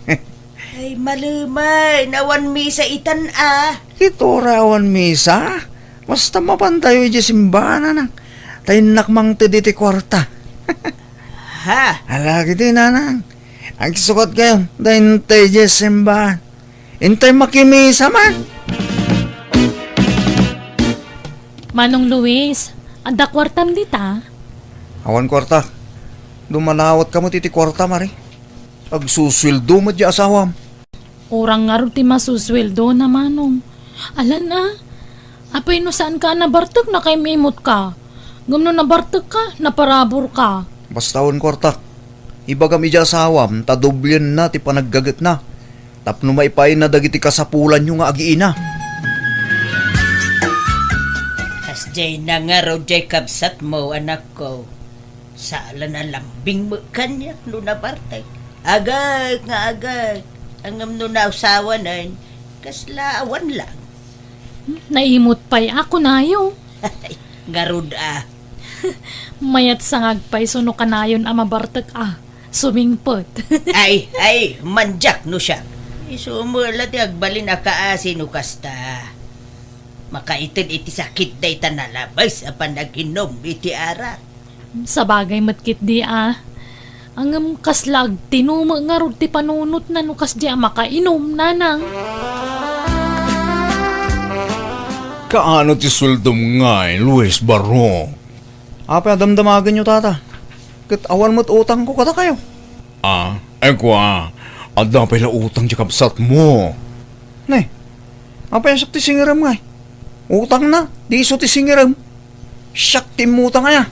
Ay, malemay, awan misa itan a. Ket uray awan misa, basta mapantayo idiay simbaan, nanang. Ta innak mangted iti kuarta. Ha? Ala, kiti, nanang. Agsukat kayo, ta intay idiay simbaan. Intay makimisa man. Manong Luis, adda kuartam dita? Awan kuarta. Dumanawat kamo iti kuarta, Mari. Agsusueldo met ti asawam. Kurang ngarud ti masusueldona, Manong. Alan a, apay no saanka a nabartek, nakaim-imutka? Ngem no nabartekka, naparaburka. Basta awan kuartak. Ibagam idiay asawam ta doblienna ti panaggagetna tapno maipaayna dagiti kasapulanyo nga agiina. Kasdiay nangarud diay kabsatmo, anakko. Saan a lambing met kaniak no nabartek. Agek nga agek. Ngem no nausawanen, kasla awan lang. Naimut pay a kunayo. Ngarud a. Mayat sa nga agpayso no kanayon a mabartek a sumingpet. Ay, ay, mandiak no siak. Isu met la ti agbalin a kaasi no kasta. Makaited iti sakit dayta nalabes a panaginum iti arak. Sabagay met ketdi a. Ngem kasla agtinumek ngarud ti panunotna no kasdi a makainum, nanang. Kaano ti sueldom ngay, Luis Barok? Apay a damdamagenyo, tata? Ket awan met utangko kadakayo. Ah, ay kua, adda pay la utang ti kabsatmo. Ne, apay a siak ti singerem ngay? Utangna, di isu ti singerem. Siak ti immutang aya.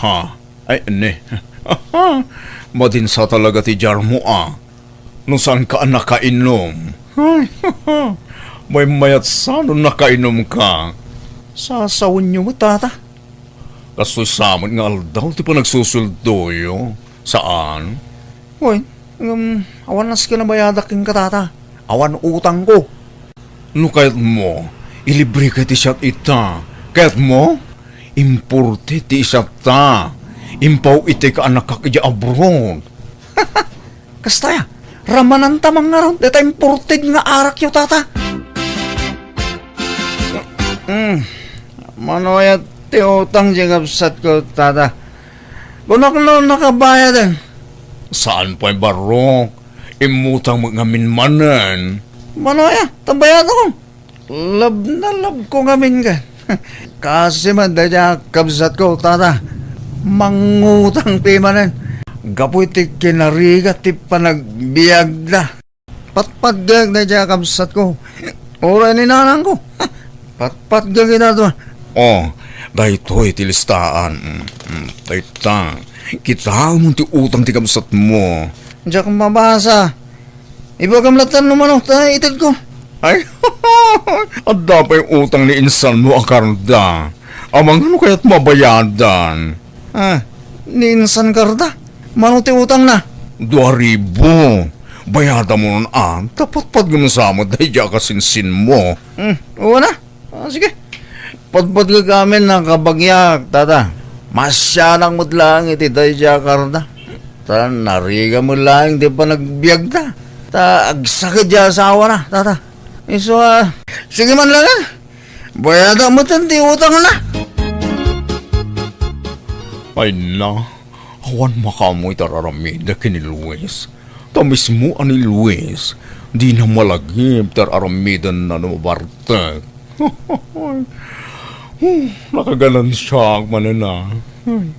Ha? Ay, ne. Madinsa talaga ti diarmo a. No saanka a nakainum. Ay, maymayat sa no nakainumka. Sasawenyo met, tata. Kastoy sa met nga aldaw ti panagsusueldoyo? Saan? Wen, ngem awan nasken a bayadak kenka, tata. Awan utangko. No kayatmo, ilibreka ti siat ita. Kayatmo? Imported ti isiatta. Impaw iti kaanakak idiay abroad. Kasta aya, ramananta man ngarud dayta imported nga arakyo, tata. Mm. Mano aya ti utang ti kabsatko, tata? Kunak no nakabayaden. Saan pay, Barok? Immutang met ngamin manen. Mano aya, ta bayadakon. Love na love ko ngamin ken. Kaasi met dayta kabsatko, tata. Mangutang pay manen. Gapu iti kinarigat ti panagbiagda. Patpatgek dayta kabsatko. Uray ni nanangko. Patpatgek ita. Oh, daytoy ti listaan. Mm, mm, dayta. Kitaem ti utang ti kabsatmo. Diak mabasa. Ibagam latta no mano ta itedko. Ay, adda pay utang ni insanmo a karda. Amangan no kayatmo a bayadan. Ah, ni insan karda? Mano ti utangna? Dua ribu. Bayadamon a, ta patpatgem sa met daydiay a kasinsinmo. Hmm, wen a. Ah, sige. Patpatgek amin a kabagiak, tata. Masianak met laeng iti daydiay a karda. Ta narigat met laeng ti panagbiagda. Ta agsakit ti asawana, tata. Isu a, sige man laeng. Bayadak met ti utangna. Ay na, awan makaammo iti ar-aramidek ken ni Luis. Ta mismo a ni Luis, dina malagip ti ar-aramidenna no mabartek. Hmm, nakaganansiak manen a. Hmm.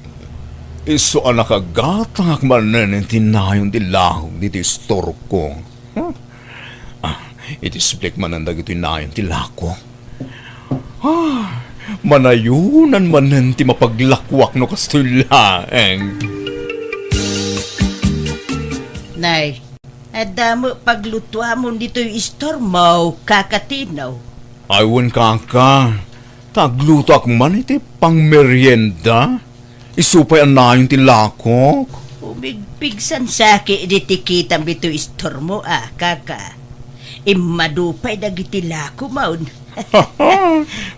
Isu a nakagatangak manen iti nayon ti lakok ditoy istorko. Hmm. Ah, iti siplik manen dagitoy nayon ti lakok. Ah, manayonan manen ti mapaglakuak no kastoy laeng. Nay, adda met paglutuamon ditoy istormo, Kaka Tino? Ay, wen, Kaka. Ta aglutoak man iti pangmerienda. Isu pay a nayon ti lakok. Umigpigsan saki diti kitam ditoy istormo a, Kaka. Immadu pay dagiti lakomon.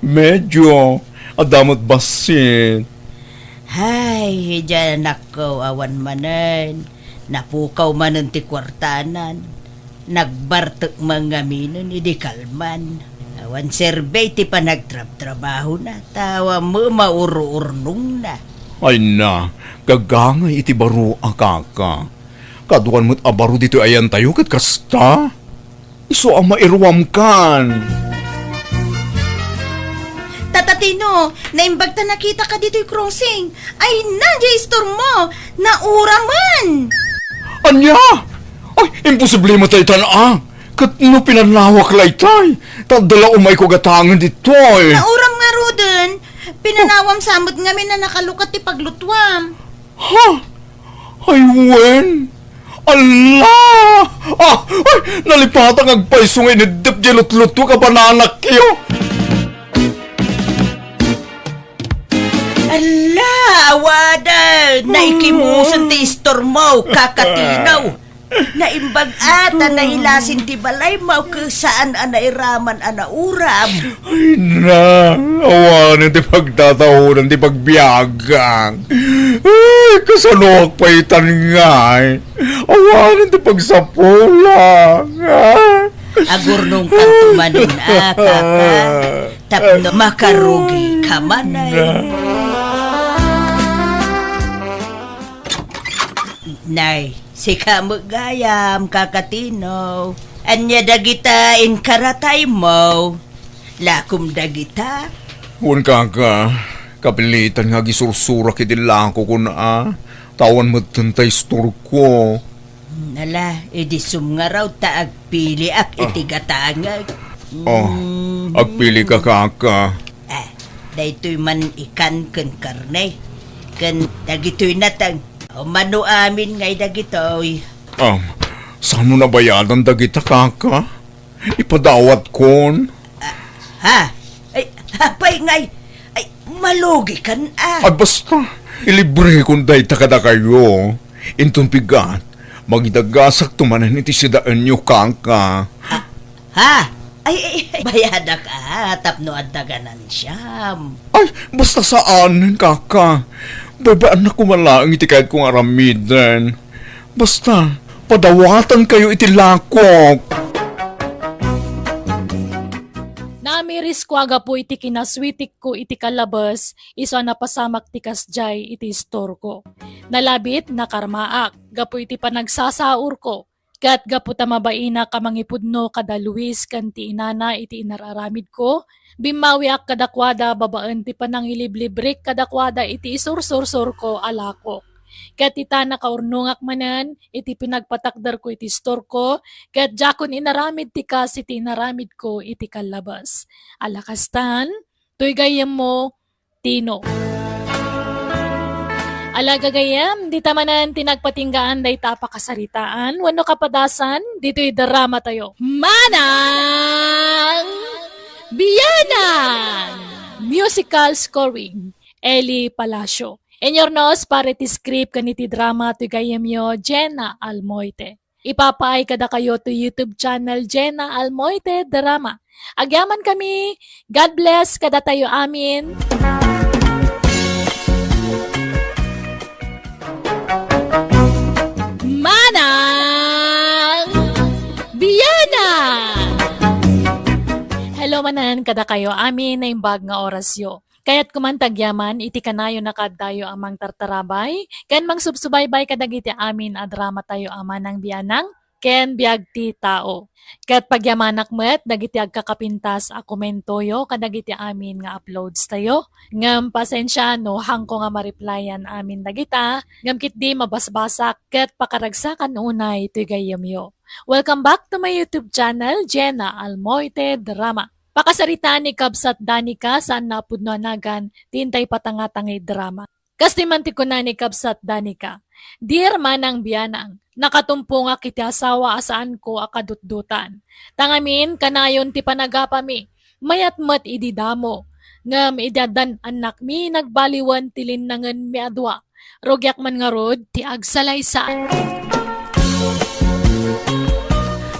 Medyo. Adda met bassit. Hay, idiay anakko, awan manen. Napukaw manen ti kuartanan. Nagbartek man ngaminen idi kalman. Awan serbay ti panagtrabtrabahona, ta awan met maururnongna. Ay na, gagangay iti baro a, Kaka. Kaduan met a baro ditoy ayantayo ket kasta. Isu a mairuamkan. Tata Tino, naimbag ta nakitaka ditoy crossing. Ay na, diay istormo. Nauramen! Ania? Ay, imposible met daytan a. Ket no pinanawak la itay, ta adda la umayko gatangen ditoy. Nauram ngaruden, pinanawam sa met ngamin a nakalukat ti paglutuam. Ha? Ay, wen? Ala! Ah, ay, nalipatang agpayso nga ineddep diay lutlutuek a bananakyo. Ala, awanen, naikimusen ti istormo, kakatinaw. Naimbag a ta nailasin ti balaymo ket saan a nairaman a nauram. Ay na, awanen ti pagtataonan ti pagbiagak. Ay, kasanoak pay tan ngay? Awanen ti pagsapulak. Ah. Agurnongkanto manen a, kaka, tapno makarugika manen. Nay, sika met gayam, kakatinaw. Ania dagita inkarataymo? Lakom dagita? Wen, kaka, kapilitan nga agisursurak iti lakokon a, ta awan metten ta istorko. Hmm, ala, idi sumngarud ta agpiliak iti gatangek. Oh, hmm. Agpilika, kaka. Ah, daytoy man ikan ken karne, ken dagitoy nateng. O, mano amin ngay dagitoy. Ah, saan mo nabayadan dagita, kaka? Ipadawatkon. Ah, ha? Ay, apay ngay? Ay, malugikan a. Ay, basta, ilibrekon dayta kadakayo. Inton bigat, mangidagasakto manen iti sidaenyo, kaka. Ah, ha? Ay, ay, ay, bayadak a, tapno adda ganansiyam. Ay, basta saan, kaka. Baybay-annak koma laeng iti kayatko nga aramiden. Basta, padawatankayo iti lakok. Namirisko a gapu iti kinaswitikko iti kalabes, isu a napasamak ti kasdiay iti istorko. Nalabit, nakarmaak, gapu iti panagsasaurko. Ket gapu ta mabainak a mangipudno kada Luis ken ti inana iti inar-aramidko, bimmawiak kadakuada babaen ti panangiliblibrek kadakuada iti isursursurko a lakok. Ket ita, nakaurnongak manen iti pinagpatakderko iti istorko, ket diakon inaramid ti kas iti inaramidko iti kallabas. Ala kastan, toy gayyemmo, Tino. Ala gagayyem, dita manen ti nagpatinggaan dayta a pakasaritaan wenno kapadasan ditoy dramatayo. Manang Bianang! Musical scoring, Eli Palacio. Inyurnos para iti script ken iti drama toy gayyemyo, Jenna Almoite. Ipapaay kadakayo to YouTube channel Jenna Almoite Drama. Agyamankami. God bless kadatayo amin. Manang Bianang! Hello manen kadakayo amin, naimbag nga orasyo. Kayatko man ti agyaman iti kanayon a kaaddayo a mangtartarabay ken mangsubsubaybay kadagiti amin a dramatayo a Manang Bianang ken Biag ti Tao. Ket pagyamanak met dagiti agkakapintas a komentoyo kadagiti amin nga uploadstayo. Ngem pasensia no haanko nga ma-replyan amin dagita, ngem ketdi mabasbasak ket pakaragsakan unay toy gayyemyo. Welcome back to my YouTube channel, Jenna Almoite Drama. Pakasaritaan ni Kabsat Danica, saan a pudno a nagan, ti intay patanga-tanga a drama. Kastoy man ti kuna ni Kabsat Danica, "Dear Manang Bianang, nakatumpongak iti asawa a saanko a kadutdotan. Tangamin, kanayon ti panagapami, mayat met idi damo. Ngem idi addan annakmi, nagbaliwen ti linnangenmi a dua. Rugiak man ngarud ti agsalaysay."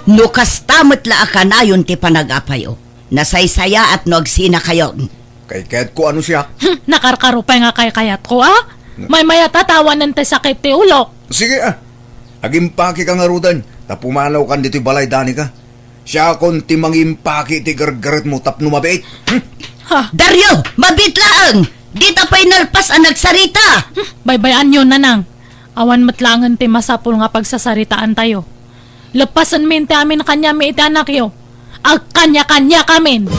No kasta met la a kanayon ti panagapayo, nasaysayaat no agsinakayon. Kaykayatko a no siak. Hmm, nakarkaro pay nga kaykayatko, a? Na- Maymayat a ta awanen ti sakit ti ulok. Sige, a. Agimpakika ngaruden, ta pumanawkan ditoy balay, Danica. Siakon ti mangimpaki ti gargaretmo tapno mabiit. Hmm? Ha? Dario, mabiit laeng! Dita pay nalpas a nagsarita! Hmm, baybay-anyo, Nanang. Awan met laengen ti masapul nga pagsasaritaantayo. Leppasenmi ti amin a kaniami iti anakyo. Agkaniakaniakamin!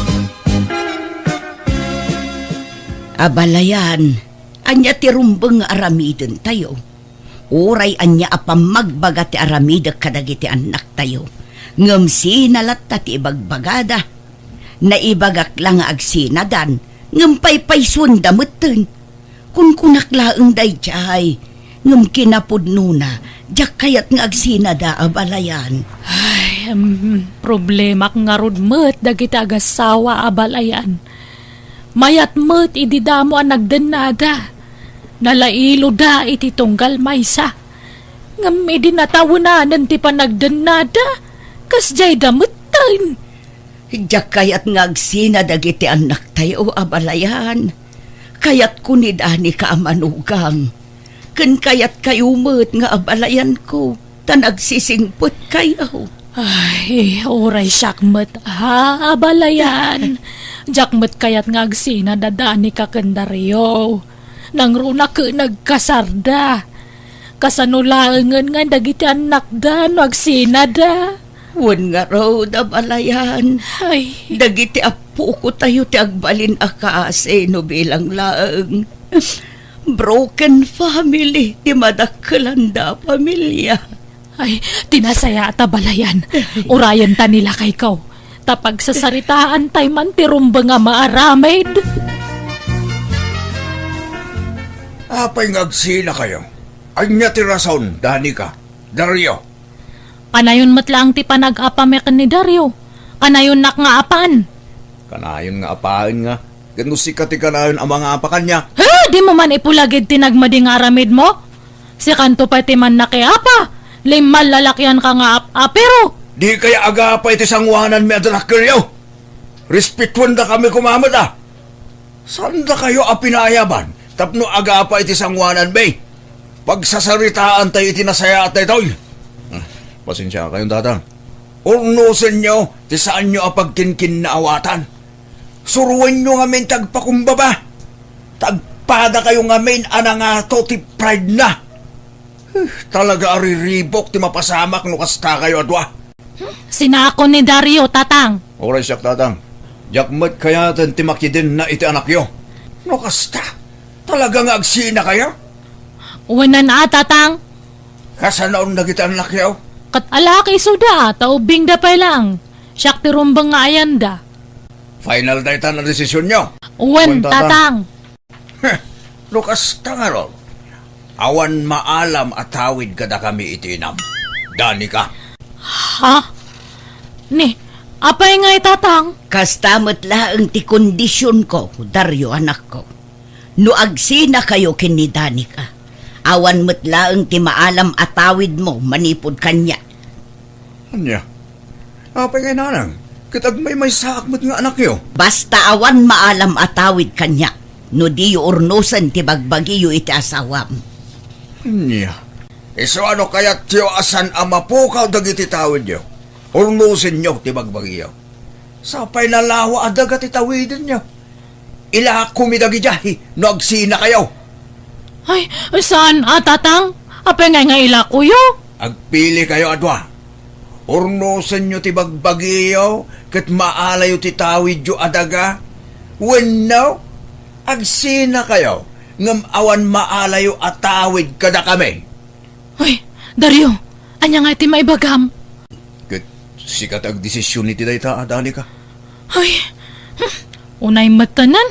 Abalayan, ania ti rumbeng nga aramidentayo? Uray ania a pammagbaga ti aramidek kadagiti annaktayo, ngem sina latta ti ibagbagada. Naibagak la nga agsinadan, ngem paypaysuenda metten. Kunkunak laeng daydiay, ngem kinapudnona, diak kayat nga agsinada, abalayan. Ay, em, problemak ngarud met dagiti agassawa, abalayan. Mayat met idi damo a nagdennada. Nalailoda iti tunggal maysa. Ngem idi natawenanen ti panagdennada, kasdiayda metten. Diak kayat nga agsina dagiti annaktayo, abalayan. Kayatko ni Danica a manugang. Ken kayatkayo met nga abalayanko, ta nagsisingpetkayo. Ay, uray siak met, ha, abalayan. Diak met kayat nga agsina da Danica ken Dario. Nangruna ket nagkasarda. Kasano laengen nga dagiti annakda no agsinada? Wen ngarud, abalayan. Ay. Dagiti appokotayo ti agbalin a kaasi no bilang laeng. Broken family ti madakkelanda a pamilia. Ay, ti nasayaat, abalayan. Urayenta ni lakayko. Ta pagsasaritaantay man ti rumbeng a maaramid. Apay nga agsinakayo? Ania ti rason, Danica, Dario? Kanayon met laeng ti panag-apami ken ni Dario. Kanayonnak nga apan. Kanayon nga apaen nga, ket no sika ti kanayon a mangapa kaniak. Ha? Dimo man ipulagid ti nagmadi nga aramidmo? Sikanto pay ti mannakiapa. Limmal lalakianka nga ap-apiro. Dikay agapa iti sangoananmi a dakkelyo. Respetuendakami koma met a. Saandakayo a pinayaban tapno agapa iti sangoananmi. Pagsasaritaantayo iti nasayaat daytoy. Ah, pasensiakayon, Tatang. Urnosenyo ti saanyo a pagkinkinnaawatan. Suroenyo ngamin ti agpakumbaba. Ta agpadakayo ngamin a nangato ti pride na. Huh, talaga a riribuk ti mapasamak no kastakayo a dua. Sinako ni Dario, Tatang. Uray siak, Tatang. Diak met kayaten ti makidenna iti anakyo. No kasta, talaga nga agsinakayo? Wen a, Tatang. Kasanoon dagiti annakyo? Ket alak isuda, ta ubbingda pay laeng. Siak ti rumbeng nga ayanda. Final dayta a desisionyo? Wen, Wen, Tatang. Tatang. Heh, no kasta ngarud, awan maalam a tawid kadakami iti inam. Danica. Ha? Ni, apay ngay, Tatang? Kasta met laeng ti kondisionko, Dario, anakko. No agsinakayo ken ni Danica, awan met laeng ti maalam a tawidmo manipud kaniak. Ania? Apay ngay, Nanang? Ket agmaymaysaak met nga anakyo. Basta awan maalam a tawid kaniak no diyo urnosen ti bagbagiyo iti asawam. Ania? Isu a no kayatyo a saan a mapukaw dagiti tawidyo, urnosenyo ti bagbagiyo. Sapay nalawa a daga ti tawidenyo. Ilakomi dagidiay no agsinakayo. Ay, saan a, Tatang? Apay ngay nga ilakoyo? Agpilikayo a dua. Urnosenyo ti bagbagiyo ket maalayo ti tawidyo a daga. Wenno, agsinakayo ngem awan maalayo a tawid kadakami. Uy, Dario, ania nga ti maibagam? Ket sika ti agdesision iti dayta, Danica. Ay, hmm, unay met tanan.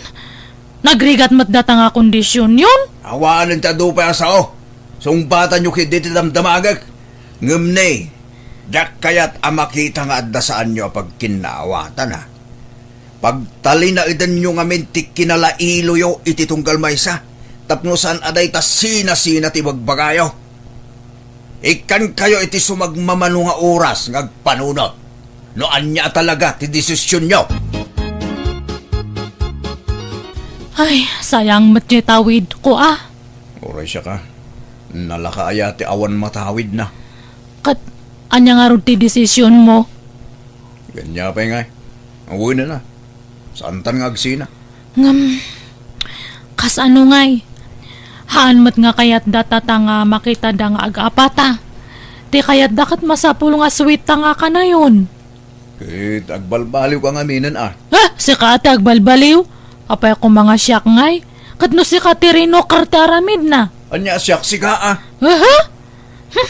Nagrigat met data nga kondisionyon. Awanen ti adu pay a sao. Sungbatanyo ketdi ti damdamagek. Ngem ne, diak kayat a makita nga adda saanyo a pagkinnaawatan, a. Pagtalinaedanyo ngamin ti kinalailoyo iti tunggal maysa, tapno saan a dayta sinasina ti bagbagayo. Ikkankayo iti sumagmamano nga oras nga agpanunot, no ania a talaga ti desisionyo. Ay, sayang met ti tawidko, a. Uray siak a. Nalaka aya ti awan matawidna? Ket ania ngarud ti desisionmo? Ania pay ngay? Awanen a. Saantan nga agsina. Ngem, kasano ngay? Haan met nga kayatda, Tata, nga makitada nga ag-apata. Ti kayatda ket masapul nga suitta nga kanayon. Ket agbalbaliwka ngaminen a. Ah, sika ti agbalbaliw? Apay koma nga siak ngay? Ket no sika ti rinoker ti aramidna? Ania, siak sika, a? Aha? Hmm.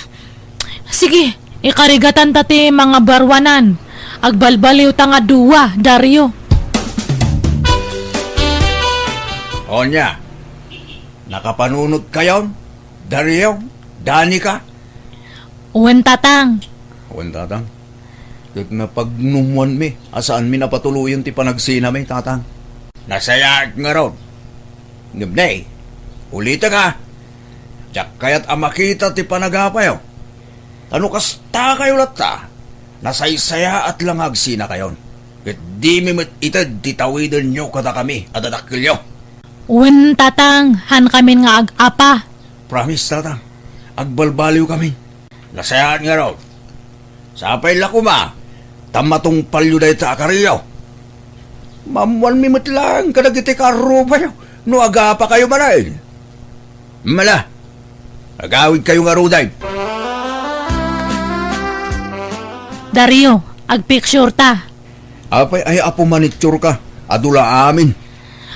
Sige, ikarigatanta ti mangabaruanan. Agbalbaliwta nga dua, Dario. Ania, nakapanunotkayon, Dario, Danica? Wen, Tatang. Wen, Tatang. Ket napagnumwanmi a saanmi a patuloyen ti panagsinami, Tatang. Nasayaat ngarud. Ngem ne, ulitek a, diak kayat a makita ti panagapayo. Ta no kastakayo latta, nasaysayaat la nga agsinakayon. Ket dimi met ited ti tawidenyo kadakami a dadakkelyo. Wen, Tatang, haankamin nga ag-apa. Promise, Tatang. Agbalbaliwkami. Nasayaat ngarud. Sapay la koma ta matungpalyo dayta a kariyo. Maammoanmi met laeng kadagiti kaarrubayo no agapakayo manen. Mala, agawidkayo ngaruden. Dario, agpicture ta. Apay, ay, apo, manitsurka. Adu la amin.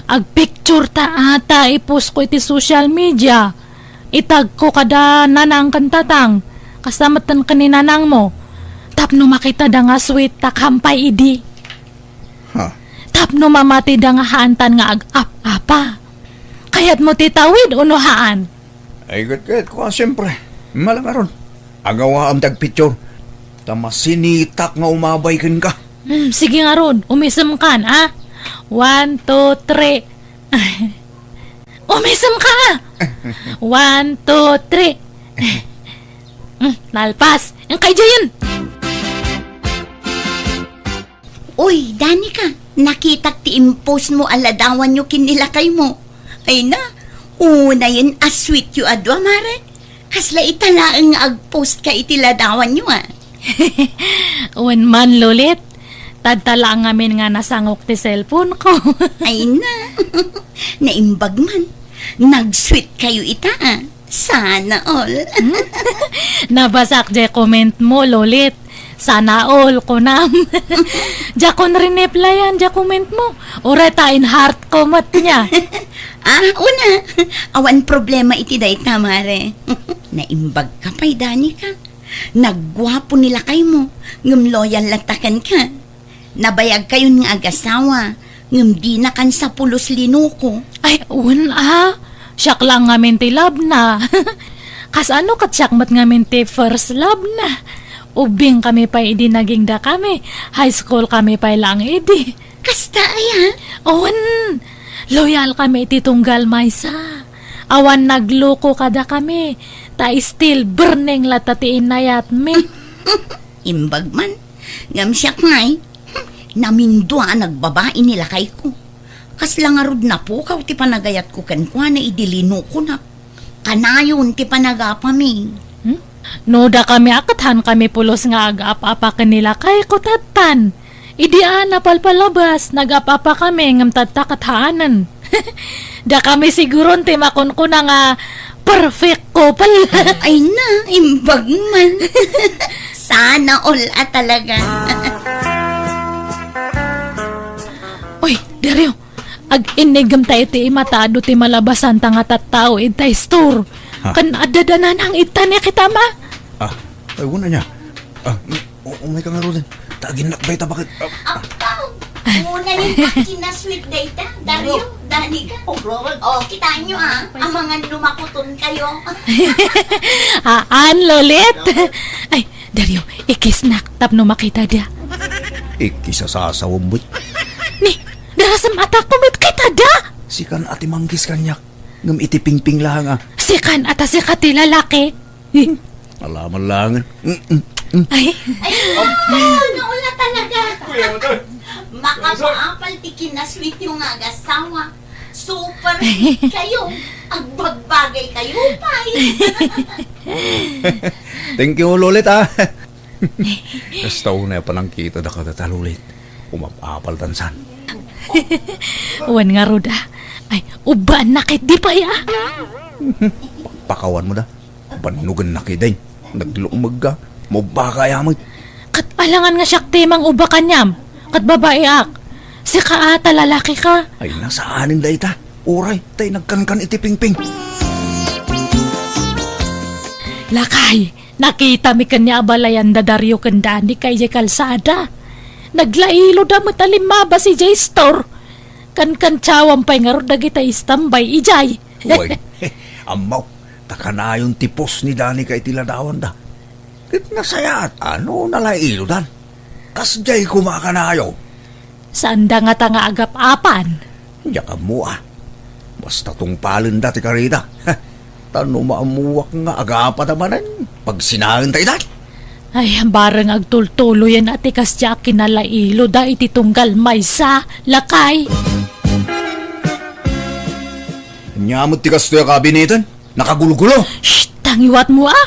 Agpicture ta ata, i-post ko iti social media. Itag ko kada nanang ken tatang. Kasta met ken ni nanangmo. Tapno makitada nga sweet ta kampay idi. Ha? Tapno mamatida nga haantan nga ag-ap-apa. Kayatmo ti tawid uno haan? Ay, ket, ket, kua, siyempre. Mala ngarud. Agawaam ti agpicture. Ta masinitak nga umabay kenka. Hmm, sige ngarud, umisemkan, a? One, two, three. Umisemka, a? One, two, three. Hmm, nalpas. Inkay diayen. Uy, Danica, nakitak ti impost mo a ladawanyo ken ni lakaymo. Ay na, unayen a sweet yo a dua, mare. Kasla ita laeng nga agpost ka iti ladawanyo, a. Wen man, Lolit. Tadta la ngamin nga nasangok ti cellphone ko. Ay na. Naimbag man. Nag-sweet kayo ita, a. Sana all. Hmm? Nabasak jay comment mo, Lolit. Sana all, kunam. Diakon rineplyan jay comment mo. Uray ta in-heart ko met nia. A, una. Awan problema iti dayta, mare. Naimbag ka pay, Danica. Nagguapo ni lakaymo, ngem loyal latta kenka. Nabayagkayon nga agasawa, ngem dinakan sa pulos linuko. Ay, wen a. Siak la ngamin ti love na. Kasano ket siak met ngamin ti first love na? Ubbing kami pay idi nagingda kami. High school kami pay laeng idi. Kasta aya? Wen, loyal kami iti tunggal maysa. Awan nagluko kadakami, ta still burning latta ti inayatmi. Imbag man. Ngem siak ngay, namindua a nagbabai ni lakayko. Kasla ngarud napukaw ti panagayatko kenkuana idi linukonak. Kanayon ti panagapami. Hmm? No dakami a ket haankami pulos nga ag-ap-apa ken ni lakayko tattan. Idi a napalpalabas, nag-ap-apa kami ngem tatta ket haanen. Dakami siguron ti makunkuna nga perfect couple. Ay na, imbag man. Sana all a talaga. Uy, Dario, ag-innigem tayo ti ima ta adu ti malabasanta nga tattao ita store. Ha? Ken adda da nanang ita ne kita ma? A, ay, wen ania. A, u-, umay ka ngaruden. Ta aginnak bay ta baket. A. Apaw! Una ni kinasweet dayta, Dario, Danica. O, kitaenyo, a, amangan no makuton kayo. Haan, Lolit. Ay, Dario, ikisnak tapno makitada. Ikis a sasawem met. Ni, darasem a ta kumet kitada. Sikan a ti mangkis kaniak, ngem iti pingping laeng a. Sikan a ta sika ti lalaki. Alaman laengen. Mm, mm, mm. Ay. Ay, naula talaga. Makapaapal ti kinasweet yo nga agasawa. Super sweet kayo. Agbagbagay kayo, pay. Thank you, Lolit, a. Kasta unay a panangkita da kadata, Lolit. Umapapal dansan. Wen ngarud, a. Ay, ubbaan na ket di pay, a. Pakawan mo da. Bannogen na kidin. Naglumeg ka. Mubba ka yamet. Ket alangan nga siak ti mangubba kaniam. Ket babaeak. Sika a ta lalaki ka. Ay, nasaanen dayta. Uray, tay nagkankan iti pingping. Lakay, nakitami ken ni abalayan da Dario ken Danica idiay kalsada. Naglailoda met a limmabas idiay store. Kankantiawam pay ngarud dagiti istambay idiay. Wen, ammok, ta kanayon ti pos ni Danica iti ladawanda. Ket nasayaat a no nalailodan. Kasdiay koma a kanayo. Saanda ngata nga agap-apan. Diak ammo a. Basta tungpalenda ti karida. Ta no maammuak nga agapada manen, pagsinaenta ida. Ay, bareng agtultuloyen a ti kasdiay a kinalailoda iti tunggal maysa, lakay. Ania met ti kastoy a kabineten? Nakagulgulo. Shh! Tangiwatmo a!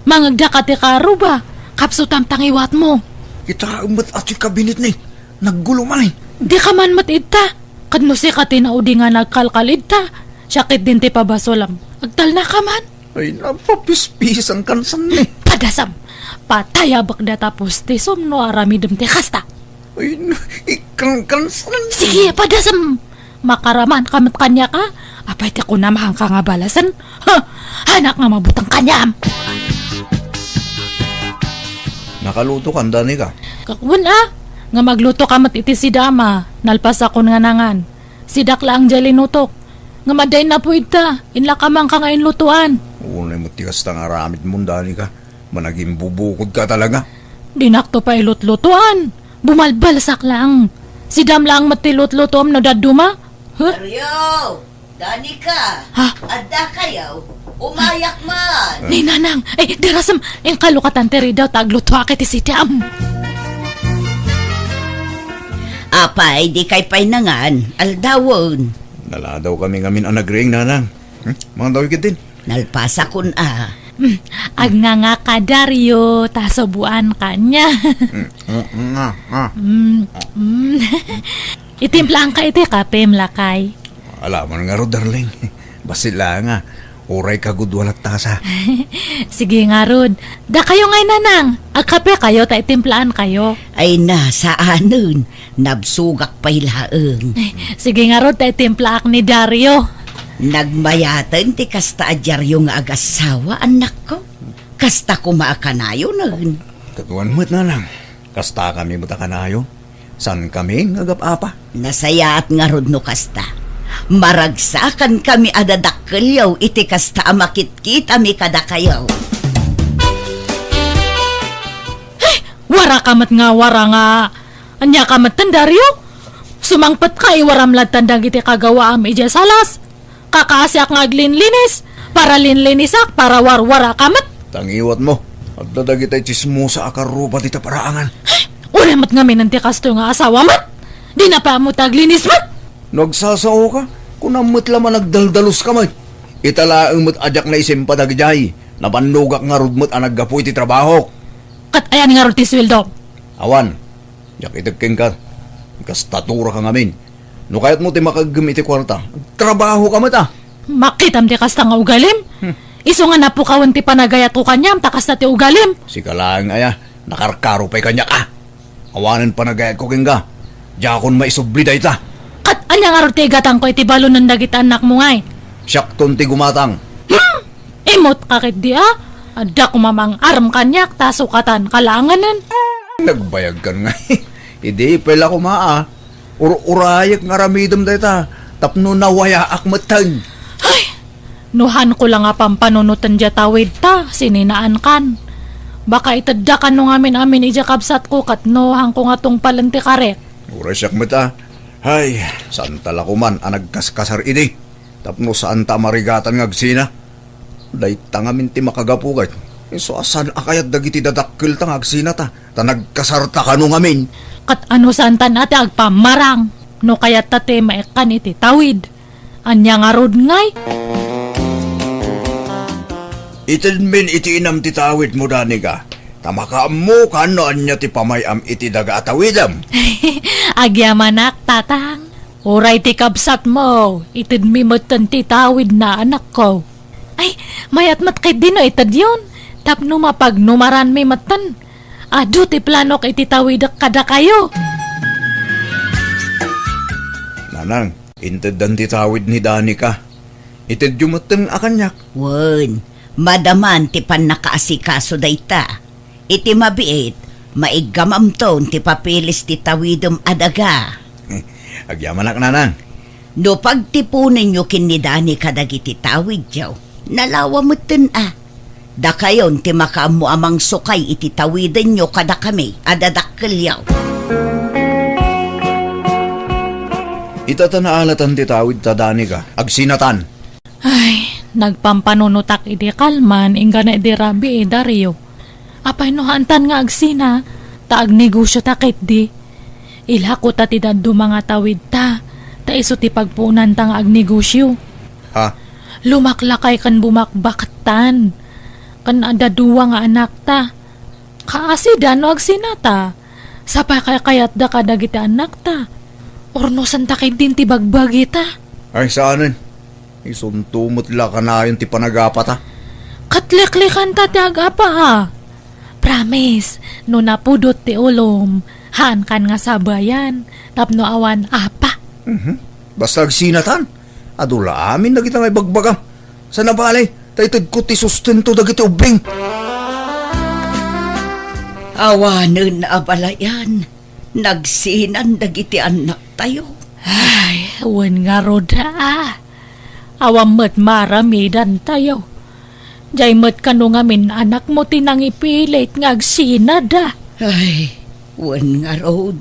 Mangagdaka ti karuba. Kapsutam tangiwatmo. Kitaem met a ti kabinet ni. Naggulo man eh. Dika man met idta. Ket no sika ti naudi nga nagkalkal idta, siak ketdin ti pabasolam. Agtalnaka man. Ay, napapispisan kansan ni. Padasam! Patayabek data postisom no aramidem ti kasta. Ay, na, ikangkansan. Sige, padasam! Makaraman ka met kaniak a? Apay ti kunam, haanka nga balasen? Ha! Haanak nga mabuteng kaniam! Nakaluto ka, Danica? Kakwan a, nga magluto ka met iti sidam a, nalpasakon nga nangan. Sidak laeng diay linutok. Ngem adda innapuy idta, inlakamanka nga inlutoan. Unay met ti kasta nga aramidmo, Danica. Managimbubukodka talaga. Dinakto pay lutlutoan. Bumalbalsak laeng. Sidam laeng met ti lutlutoam no dadduma. Huh? Dario! Danica! Ha? Adda kayo? Umayak man! Ni Nanang! Ay, darasem! Inkalokatan ti ridaw ta aglutoak iti sidam. Apay, di kay pay nangan, aldawen. Naladaw kami ngamin a nagriing, Nanang. Hmm? Mangan daw ikit din. Nalpasakon a. Mm, agnganga ka, Dario, ta subuan ka niya. Mm, mm, nga, nga. Mm, mm. Itimplaanka iti kapem, lakay. Ala man ngarud, darling. Bassit la nga. Uray kagudua latta sa. Sige ngarud. Dakayo ngay, Nanang. Agkape kayo ta itimplaan kayo. Ay na, saanen. Nabsogak pay laeng. Ay, sige ngarud ta itimplaak ni Dario. Nagmayaten ti kasta a diario nga agassawa, annakko. Kasta koma a kanayonen. Kaduan met, Nanang. Kasta kami met a kanayon. Saan kami nga agap-apa? Nasayaat ngarud no kasta. Maragsakan kami a dadakkelyo iti kasta a makitkitami kadakayo. Ay, wara ka met nga wara nga Ania ka metten, Dario? Sumangpet ka, iwaram ladtan dagiti kagawaam idiay salas. Kakaasiak nga aglinlinis, para linlinisak, para warwara ka met. Tangiwat mo, adda dagiti tsismosa a karruba dita paraangan. Uray met ngamin ti kastoy nga asawa met. Di na pa mo taglinis met. No agsasao ka, kunam met la man agdaldalus ka met. Ita laeng met a diak naisimpa dagidiay, nabannogak ngarud met a naggapu iti trabaho. Ket ayan ngarud ti sueldo? Awan. Diak ited kenka, kastatura ka ngamin. No kayatmo ti makaeggem iti kuarta, trabaho ka met, a. Makitam ti kasta nga ugalim? Hmm. Isu nga napukawen ti panagayatko kaniam, ta kasta ti ugalim. Sika laeng aya, nakarkaro pay kaniak, a. Awanen panagayatko kenka. Diakon maisubli dayta. Ket ania ngarud ti igatangko iti balonen dagiti annakmo ngay? Siakton ti gumatang. Hmm! Imut ka ketdi, a? Adda koma mangarem kaniak ta sukatan ka laengen. Nagbayag kan nga. Idi pay la koma, a. Ur-urayek nga aramidem dayta tapno nawayaak metten. Ay! No hanko la nga pampanunoten diay tawid ta, sininaankan. Baka itedda kano ngamin-amin idiay kabsatko ket no hanko nga tungpalen ti karek. Uray siak met, a. Ay, saanta la koman a nagkaskasar idi. Tapno saanta a marigatan nga agsina. Dayta ngamin ti makagapu ket isu a saan a kayat dagiti dadakkelta nga agsinata, ta nagkasarta kano ngamin. Ket ano saantan a ti agpammarang no kayatta ti maikkan iti tawid? Ania ngarud ngay? Itedmin iti inam ti tawidmo, Danica, ta makaammokan no ania ti pamay-am iti daga a tawidem. Agyamanak, tatang. Uray ti kabsatmo, itedmi metten ti tawidna, anakko. Ay, mayat met ketdi no itedyon, tapno mapagnumaranmi metten. Adu ti planok iti tawidek kadakayo. Nanang, inteddan ti tawid ni Danica. Itedyo metten a kaniak. Wen, Madaman ti pannakaasikaso dayta. Iti mabiit, maiggamamton ti papilis ti tawidem a daga. Agyamanak, nanang. No pagtiponenyo ken ni Dani kadagiti tawidyo, nalawa metten a. Dakayon ti makaammo a mangsukay iti tawidenyo kadakami a dadakkelyo. Ita ta naalatan ti tawid ta, Danica, agsinatan. Ay, nagpampanunotak idi kalman, inggana idi rabii, Dario. Apay no haantan nga agsina, ta agnegosio ta ketdi. Ilako ta ti dadduma nga tawid ta, ta isu ti pagpuonanta nga agnegosio. Ha? Lumaklakay ken bumakbaktan, ken adda dua nga anakta. Kaasida no agsinata. Sapay kaykayatda kadagiti annakta. Urnosenta ketdin ti bagbagita. Ay, saanen. Isunto met la kanayon ti panagapata. Ket liklikanta ti agapa, a. Promise, no napudot ti ulom, haankan nga sabayan, tapno awan apa. Mhm. Basta agsinatan, adu la amin dagita nga ibagbagam. Sana bale, ta itedko ti sustento dagiti ubbing. Awanen a balayan, nagsinan dagiti annaktayo. Ay, wen ngarud, a. Awan met maaramidantayo. Jay met kano ngamin anakmo ti nangipilit nga agsinada. Ay, wen ngarud,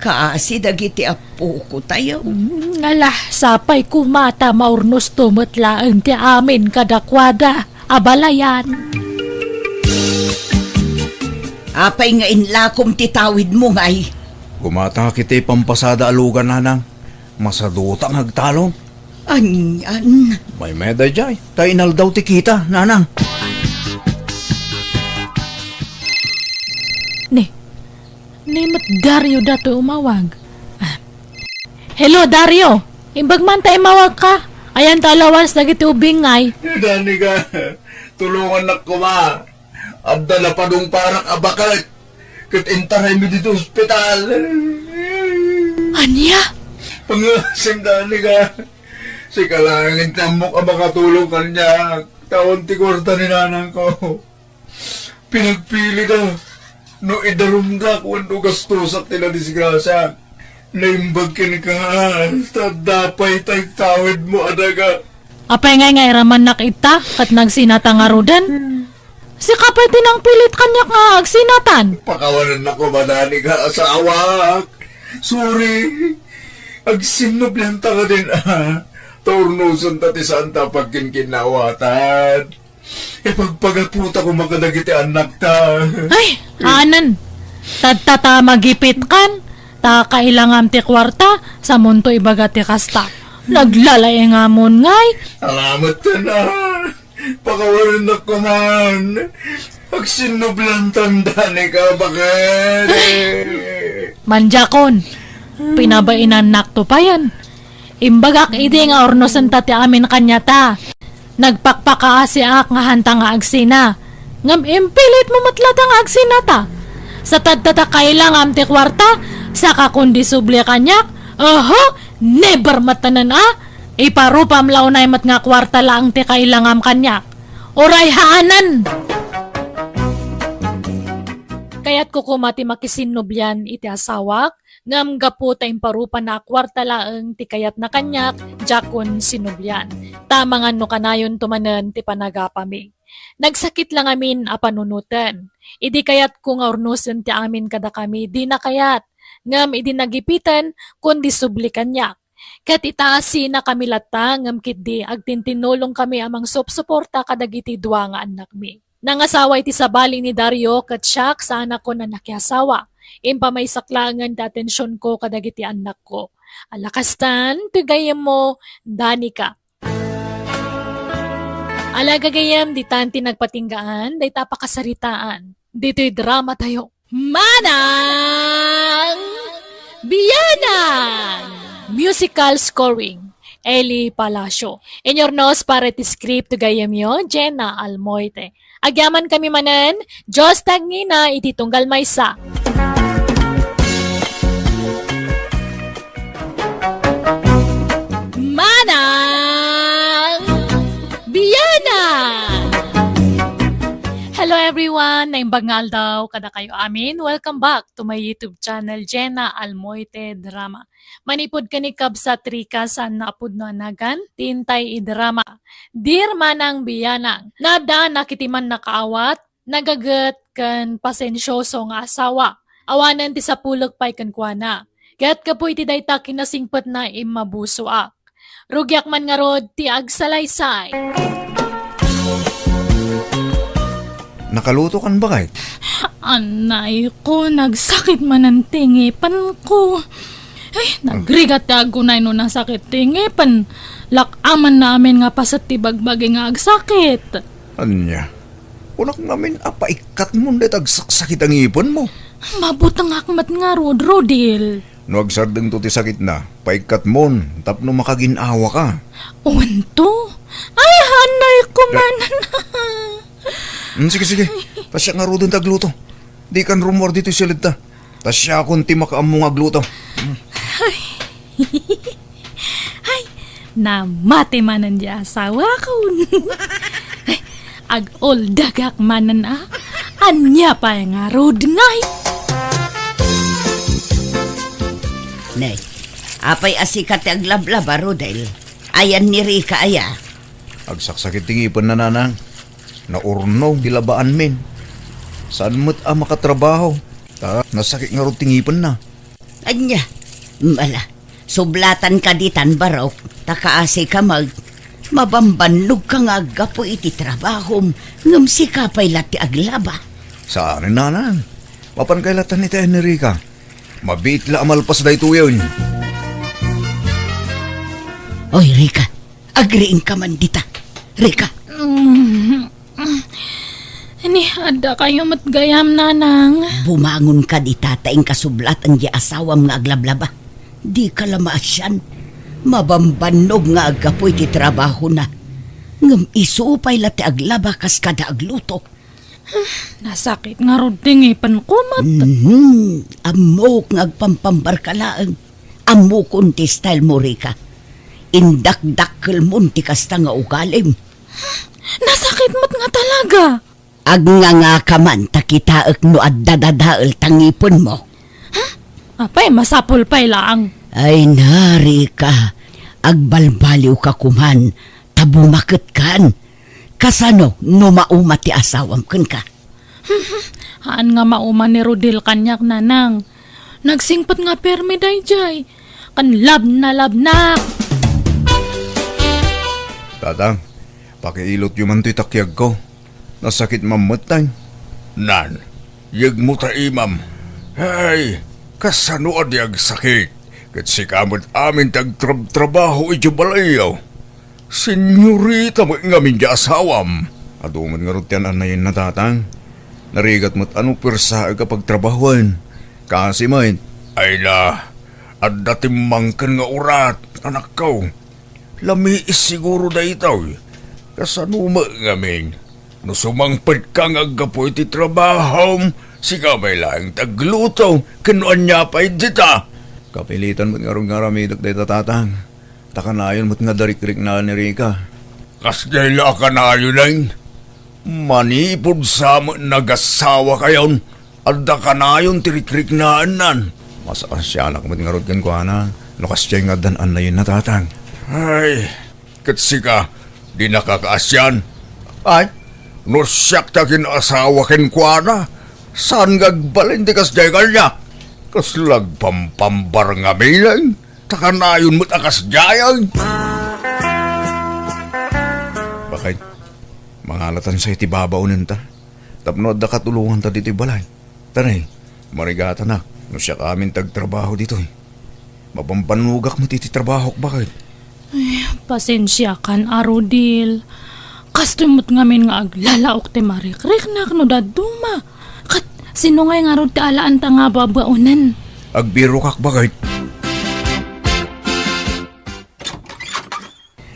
kaasi dagiti appokotayo. Mm, ala, sapay koma ta maurnosto met laeng ti amin kadakuada a balayan. Apay nga inlakom ti tawidmo, ngay? Gumatangak iti pampasada a lugan, nanang. Masaduta nga agtalon. Anian? Maymayat daydiay, ta inaldaw ti kita, nanang. Ni, ni met Dario datoy umawag. Ah. Hello, Dario. Imbag man ta imawag ka. Ayan ta alawas dagiti ubing, ngay. Danica, tulongannak koma. Adda napadungparak a baket. Ket intaraymi ditoy ospital. Ania? Pangasim, Danica. Sika laeng ti ammok a makatulong kaniak. Ta awan ti kuarta ni nanangko. Pinagpilida no idarumdak wenno gastosak ti nadisgrasiak. Naimbag kenka, ta adda pay ti tawidmo a daga. Apay ngay nga iramannak ita ket nagsinata ngaruden? Sika pay ti nangpilit kaniak nga agsinatan. Pakawanennak koma, Danica, asawak. Sorry. Agsinnublianta kadin, a. Ta urnosenta ti saanta a pagkinkinnawatan. Ipagpagapota koma kadagiti annakta. Ay, anen. Tadta ta magipitkan. Ta kailangam ti kuarta, samonto ibaga ti kasta. Naglalaengamon ngay. Salamat, a. Pakawanennak koman. Agsinnubliantan, Danica, baket. Manjakon, pinabainannakto payen. Imbagak idi nga urnosenta ti amin kaniata. Nagpakpakaasiak nga hanta nga agsina. Ngem impilitmo met latta nga agsinata. Sa tadta ta kailangam ti kuarta, saka kon disubli kaniak, oho, never met tanan a. Iparupam la unay met nga kuarta laeng ti kailangam kaniak. Uray haanen! Kayatko koma ti makisinnublian iti asawak, ngem gapu ta imparupana a kuarta laeng ti kayatna kaniak, diakon sinublian. Ta amangan no kanayonto manen ti panagapami. Nagsakit la ngamin a panunoten. Idi kayatko nga urnosen ti amin kadakami, dina kayat. Ngem idi nagipiten, kundi subli kaniak. Ket itaasina kami latta, ngem ketdi agtintinnulong kami a mangsupsuporta kadagiti dua nga annakmi. Nangasawa iti sabali ni Dario ket siak, saanakon a nakiasawa. Impamaysak laengen ti atensionko kadagiti annakko. Ala kastan, ti gayyemmo, Danica. Ala gagayyem, ditan ti nagpatinggaan dayta a pakasaritaan ditoy dramatayo. Manang Bianang! Musical scoring, Eli Palacio. Inyurnos para iti script ti gayyemyo, Jenna Almoite. Agyamankami manen, Dios ti agngina iti tunggal maysa. Manang Bianang! Wan, naimbag nga aldaw kadakayo amin. Welcome back to my YouTube channel, Jenna Almoite Drama. Manipud ken ni Kabsat Rica, saan nga a pudno a nagan, ti intay idrama. Dear Manang Biyanang, naaddaannak iti mannakaawat, nagaget, ken pasensioso nga asawa. Awanen ti sapulek pay kenkuana. Ket gapu iti dayta kinasingpetna, immabusoak. Rugiak man ngarud ti agsalaysay. Nakalutokan, baket? Anay ko, nagsakit manen ti ngipenko. Ay, nagrigat ti agunay no nasakit ti ngipen. Lak-amanna amin nga paset ti bagbagi nga agsakit. Ania? Kunak ngamin a paikkatmon dayta agsaksakit a ngipenmo. Mabutengak met ngarud, Rodel. No agsardengto ti sakitna, paikkatmon tapno makagin-awaka. Wen to? Ay, anay ko man. Hmm, sige, sige. Ta siak ngaruden ti agluto. Dikan rummuar ditoy siledta. Ta siakon ti makaammo nga agluto. Ay, namati manen ti asawakon. Ay, aguldagak manen a. Ania pay ngarud ngay? Ne, apay a sika ti aglablaba, Rodel? Ayan ni Rica aya? Agsaksakit ti ngipenna, nanang. Naurnog ti labaanmin. Saan met a makatrabaho, ta nasakit ngarud ti ngipenna. Ania? Mala, sublatan ka ditan, barok, ta kaasi ka mag-, mabambannog ka nga aggapu iti trabahom, ngem sika pay la ti aglaba. Saan, nanang. Mapan kay latan iti Enrica. Mabiit la a malpas daytoyen. Oy, Rica, agriingka man dita. Rica. Mm. Ni, adda kayo met gayam, nanang. Bumangon ka dita ta inkasublatan di asawam nga aglablaba. Di ka la maasian. Mabambannog nga aggapu iti trabahona. Ngem isu pay la ti aglaba kas kada agluto. Nasakit ngarud ti ngipenko met. Mhm. Ammok nga agpampambar ka laeng. Ammokon ti style mo, Rica. Indakdakkelmon ti kasta nga ugalim. Nasakit met nga talaga. Agnganga ka man ta kitaek no adda dadael ta ngipenmo. Apay, masapul pay laang. Ay na, Rica, agbalbaliw ka koman, ta bumaketkan. Kasano no mauma ti asawam kenka? Haan nga mauma ni Rodel kaniak, nanang. Nagsingpet nga permi daydiay. Ken labnalabnak. Tatang, pakiilotyo man toy takiagko. Nasakit mammettay. Nan, yegmo ta imam. Ay, kasano a di agsakit? Ket sika met amin ti agtrabtrabaho iti balayyo. Senyorita met ngamin ti asawam. Adu met ngarud ti an-annayenna, tatang. Narigat met a no puersaek a pagtrabahoen. Kasi met. Ay na, adda timmangken nga urat, anakko. Lamiis siguro daytoy. Kasano met ngamin? No sumangpetka nga aggapu iti trabahom, sika pay laeng ti agluto, ken no ania pay dita. Kapilitan met ngarud nga aramidek dayta, tatang. Ta kanayon met nga darikriknaan ni Rica. Kasdiay la a kanayonen? Manipud sa met nagasawakayon, adda kanayon ti rikriknaennan. Masaasianak met ngarud kenkuana, no kasdiay nga addan annayenna, tatang. Ay, ket sika, dinaka kaasian? Ay, no siak ti agin-asawa kenkuana, saan nga agbalin ti kasdiay kaniak? Kasla agpampambar ngamin, ta kanayon met a kasdiay. Bakay, mangalatan sa iti babaonenta. Tapno adda katulonganta ditoy balay. Tanay, marigatanak, no siak amin ti agtrabaho ditoy. Mabambannogak met iti trabahok, bakay. Ay, pasensiakan a, Rodel. Kastoy met ngamin nga aglalaok ti marikriknak no dadduma. Ket sino ngay ngarud ti alaanta nga babaonen? Agbirokak, bakay.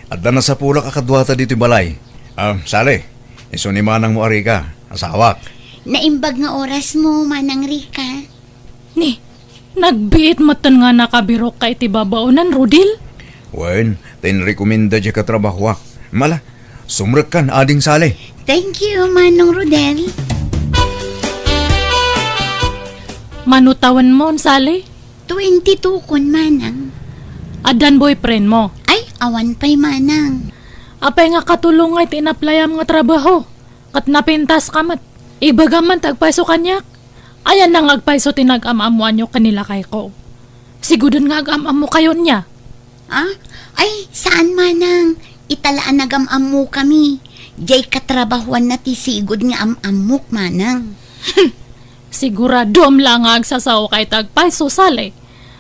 Adda nasapulak a kaduata ditoy balay. Ah, Sally, isu ni manangmo a Rica, asawak. Naimbag nga orasmo, Manang Rica. Ni, nagbiit metten nga nakabirokka iti babaonen, Rodel? Wen, ta inrekomenda diay katrabahoak. Mala, sumrekkan, Ading Sally. Thank you, Manong Rodel. Mano tawenmo, Sally? Twenty-two kon, manang. Addan boyfriendmo? Ay, awan pay, manang. Apay nga katulong nga iti inaplayam nga trabaho? Ket napintaska met. Ibagam man ti agpayso kaniak. Ayanna nga agpayso ti nag-am-ammoanyo ken ni lakayko. Siguden nga agam-ammokayo nia. Ah? Ay, saan, manang. Ita la a nagam-ammokami. Diay katrabahoanna ti sigud nga am-ammok, manang. Siguradom la nga agsasaoka iti agpayso, Sally.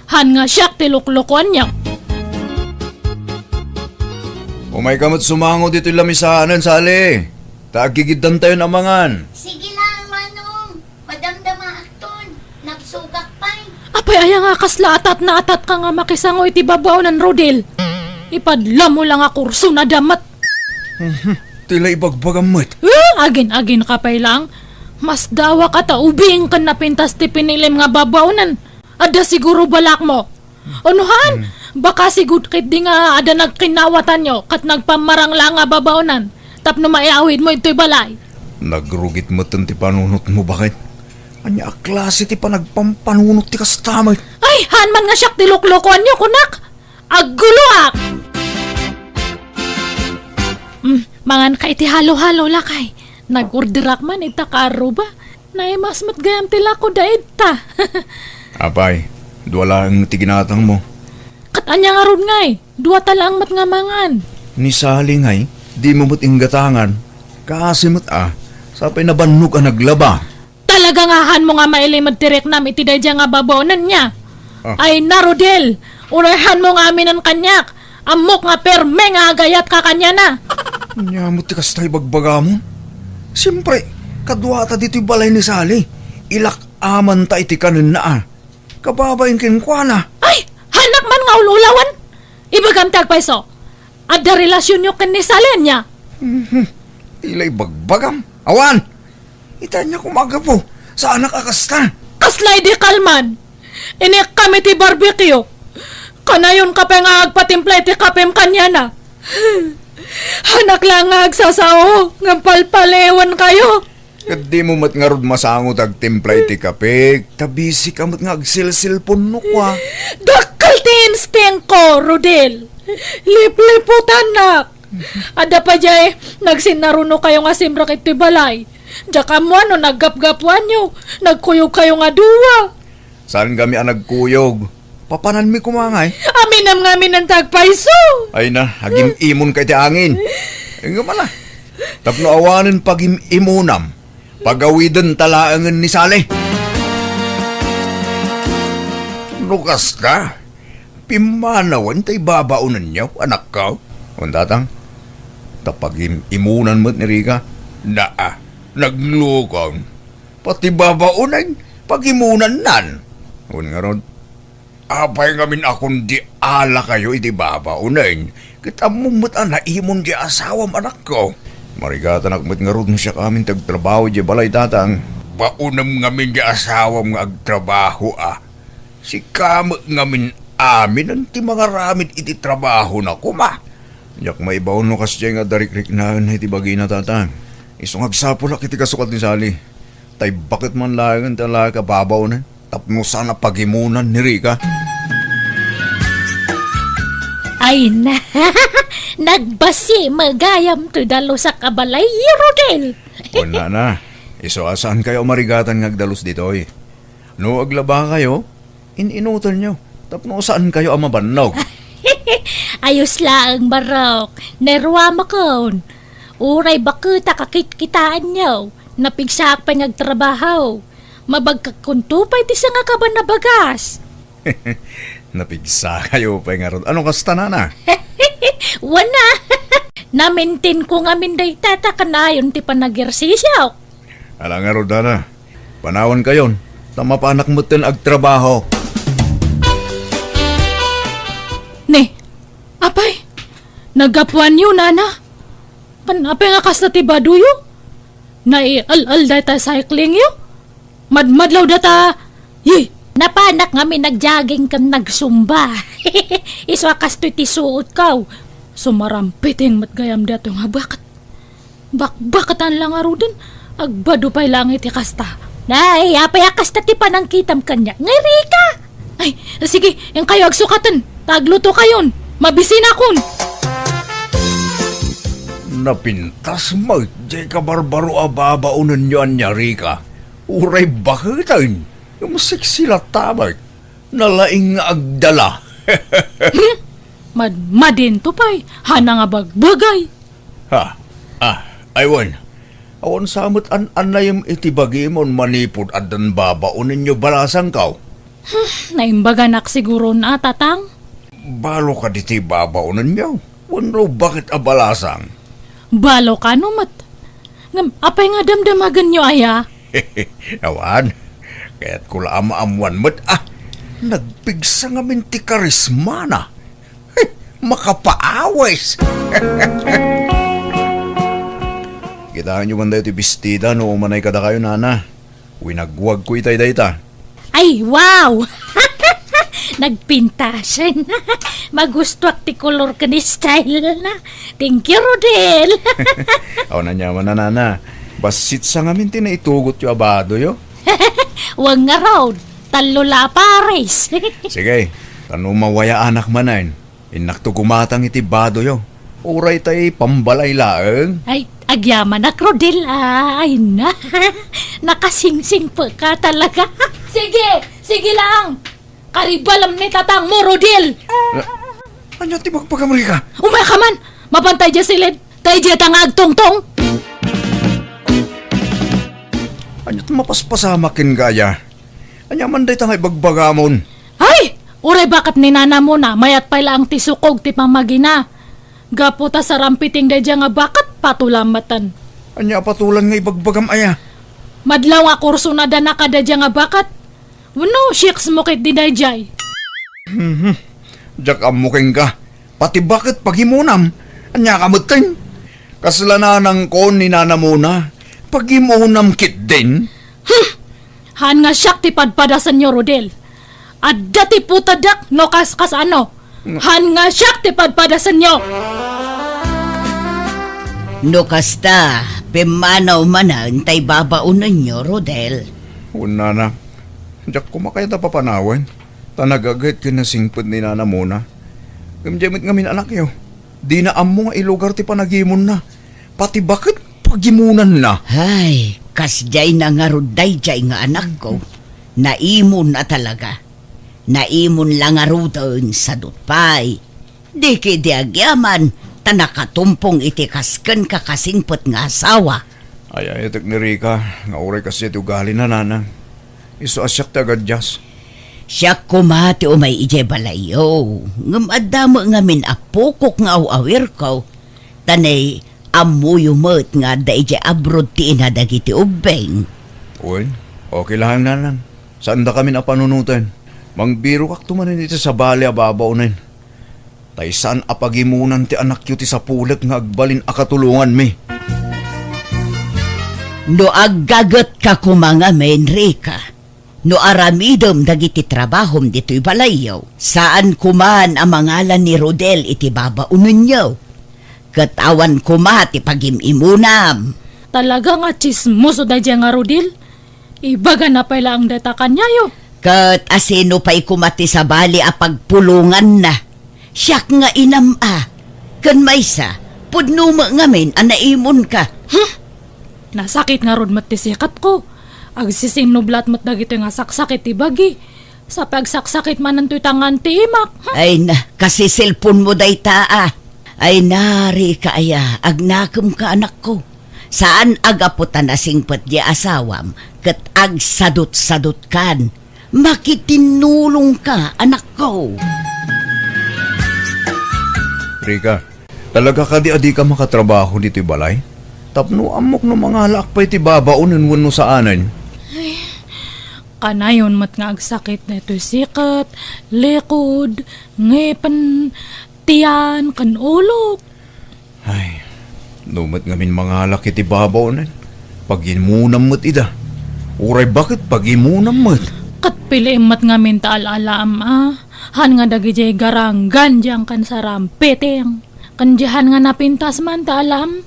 Han nga siak ti luklukuanyo. Umayka met sumango ditoy lamisaanen, Sally. Ta aggigiddantayon a mangan. Sige lang, manong. Madamdamaakton. Nagsugak pay. Apay aya nga kasla atat na atat ka nga makisango iti babaonan, Rodel? Ipadlamo la nga kurso na damat. Mhm. Ti la ibagbagam met. Eh, agin-agin ka pay lang. Mas dawak a ta ubing ken napintas ti pinilim nga babaonan. Adda siguro balakmo. Unuhan, hmm, baka sigud ketdi nga adda nagkinnawatanyo ket nagpammarang la nga babaonan tapno maiawidmo itoy balay. Nagrugit metten ti panunotmo, baket. Ania a klase ti panagpampanunot ti kasta met? Ay, han man nga siak ti luklukuanyo, kunak! Agguloak! Mm, mangan ka iti halo-halo, lakay. Nag-orderak man ita ka arruba. Naimas met gayam ti lako da ita. Apay, dua laeng ti ginatangmo. Ket ania ngarud ngay? Dua ta laeng met nga mangan. Ni Sally ngay, dimo met inggatangan. Kaasi met a, sapay nabannog a naglaba. Talaga nga hanmo nga mailimed ti riknam iti daydiay nga babaonan nia? Ah. Ay na, Rodel! Uray hanmo nga aminen kaniak! Ammok nga perme nga agayatka kaniana! Ania met ti kasta ibagbagamon? Siempre, kaduata ditoy balay ni Sally. Ilak-amanta iti kanenna a. Kababain kenkuana. Ay! Hanak man nga ul-ulawen! Ibagam ti agpayso. Adda relasionyo ken ni Sally ania? Mhm. Ti la ibagbagam. Awan! Ita ania koma a gapu. Saanak a kasta. Kasla idi kalman. Inikkam iti barbecue. Kanayon ka pay nga agpatimpla iti kapem kaniana. Hanak la nga agsasao ngem palpaliwenkayo. Ket dimo met ngarud masango ti agtimpla iti kape, ta busy ka met nga agselselpon no kua. Dakkel ti instinct ko, Rodel. Lipliputannak. Adda pay diay nagsinnarunokayo nga simrek iti balay. Diak ammo no naggapgapuanyo, nagkuyogkayo nga dua. Saan kami a nagkuyog? Papananmi koma ngay? Aminem nga aminen ti agpayso. Ay na, agim-imonka iti angin. Ngem ala, tapno awanen pagim-imonam, pagawidenta laengen ni Sally. No kasta, pimmanawen ta ibabaonenyo, anakko. Wen, tatang, ta pagim-imonan met ni Rica. Naa, naglukong. Pati babaonen, pagimonannan. Wen ngarud, apay ngamin a kundi alakayo iti babaonen, ket ammom met a naimon ti asawam, anakko. Marigatanak met ngarud no siak amin ti agtrabaho idiay balay, tatang. Baonem ngamin ti asawam nga agtrabaho a. Sika met ngamin aminen ti mangaramid iti trabahona koma. Diak maibaon no kasdiay nga adda rikriknaenna iti bagina, tatang. Isu nga agsapulak iti kasukat ni Sally. Tay baket man laengen ti alaek a babaonen tapno saan a pagimonan ni Rica. Ay na, nagbasi magayam ti dalusak a balay, Rodel. Wen, nana, isu a saankayo a marigatan nga agdalus ditoy. No aglabakayo, in-inutenyo tapno saankayo a mabannog. Ayos laeng, Barok. Nerwamakon. Uray baketak a kitkitaenyo. Napigsaak pay nga agtrabaho. Mabagkakkonto pay ti sangakaban a bagas. Napigsakayo pay ngarud. Ano kasta, nana? Wana. Namintinko ngamin dayta ta kanayon ti panagersisio. Ala ngarud, nana. Panawankayon, ta mapanak metten agtrabaho. Ne, apay, naggapuanyo, nana? Pan, apay nga kasta ti badoyo? Naial-al dayta cyclingyo? Madmadlaw data, yi! Napanak ngamin nag-jogging ken nagsumba. Isu a kastoy ti suotko. Sumarampiting met gayam daytoy nga baket. Bakbakatan la ngaruden, agbado pay laeng iti kasta. Nay, apay a kasta ti panangkitam kaniak, nga Rika? Ay, sige, inkayo agsukaten, ta aglutokayon. Mabisinakon. Napintas met jay kabarbaro a babaonenyo ania, Rika. Uray baketen, ngem sexy latta met. Nalaing nga agdala. Madmadinto pay, hana nga bagbagay. Ha? Ah, aywan. Awan sa met an-annayem iti bagimon manipud addan babaonenyo balasangko. Hmm, naimbaganak siguron a, Tatang. Balo kadi ti babaonenyo? Wenno baket a balasang? Balo kano met. Ngem, apay nga damdamagenyo aya? Awan. Kayatko la a maammuan met a. Nagpigsa ngamin ti karismana. Makapaawis! Kitaenyo man dayo ti bestida no umanay kadakayo, nana. Winagwagko itay dayta. Ay, wow! Nagpintasen. Magustuak ti kolor ken style na. Thank you, Rodel. Awan aniaman a, nana. Bassit sa ngamin ti naitugotyo a badoyo. Wen ngarud, tallo la a pares. Sige, ta no mawayaanak manen, innakto gumatang iti badoyo. Uray tay pambalay laeng. Ay, agyamanak, Rodel, ah. Ay na. Nakasingsingpet ka talaga. Sige, sige lang. Karibalem ni tatangmo, Rodel. Ania ti bagbagam, Rika? Umay ka man. Mapan tay diay siled. Tay diay ta nga agtungtong. Ania ti mapaspasamak kenka aya? Ania man dayta nga ibagbagamon? Ay! Uray baket ni nanamona, mayat pay laeng ti sukog ti pamagina. Gapu ta sarampiting daydiay nga baket, patulan metten. Ania a patulan nga ibagbagam aya? Madlaw nga kursona dana kadaydiay nga baket. Wenno, siyaks mo ketdi daydiay. Mhm. Diak ammo kenka. Pati baket pagimunam. Ania ka metten? Kasla nanangko ni nanamona. Pagimunam ketdin? Hmm! Haan nga siak ti padpadasenyo, Rodel. Adda ti putadak no kas-, kasano. Haan nga siak ti padpadasenyo. No kasta, pimmanaw manen tay babaonenyo, Rodel. Wen, nana. Diak koma kayat a papanawen, ta nagaget ken nasingpet ni nanamona. Ngem diay met ngamin anakyo, dina ammo nga ilugar ti panagimonna. Pati baket pagimunanna. Ay, kasdiay na ngarud daydiay nga anakko. Naimon a talaga. Naimon la ngaruden, sadut pay. Di ketdi agyaman, ta nakatumpong iti kas kenka kasingpet nga asawa. Ay-ayatek ni Rika nga uray kasdiay ti ugalina, nanang. Isu a siak ti agadias. Siak koma ti umay idiay balayyo, ngem adda met ngamin a pukok nga aw-awirko, ta nay ammoyo met nga adda idiay abroad ti ina dagiti ubbing. Wen, okay laeng, nanang. Saandakamin a panunoten. Mangbirokakto manen iti sabali a babaonen. Tay saan a pagimunan ti anakyo ti sapulek nga agbalin a katulonganmi. No aggagetka koma ngamin, Rika, no aramidem dagiti trabahom ditoy balayyo, saan koman a mangalan ni Rodel iti babaonenyo, ket awan koma ti pagim-imunam. Talaga nga tsismoso daydiay nga Rodel. Ibagana pay laeng dayta kaniayo. Ket asino pay koma ti sabali a pagpulonganna? Siak nga inam a. Ken maysa, pudno met ngamin a naimonka. Hmm? Nasakit ngarud met ti sikatko. Agsisinnublat met dagitoy nga saksakit ti bagi. Sa pagsaksakit manen toy tangan ti imak. Hmm? Ay na, kasi cellphone mo dayta a. Ay na, Rika aya, agnakemka, anakko. Saan a gapu ta nasingpet ti asawam ket agsadutsadutkan. Makitinnulongka, anakko. Rika, talaga kadi a dika makatrabaho ditoy balay? Tapno ammok no mangalaak pay ti babaonen wenno saanen. Ay, kanayon met nga agsakit daytoy sikat, likod, ngipen, tiyan, ken ulok. Ay, no met ngamin mangalaak iti babaonen, pagimunam met ida. Uray baket, pagimunam met. Ket piliem met ngamin ta al-alaam a. Haan nga dagidiay garanggan diay ken sarampiting. Ken diay haan nga napintas man ta alaam.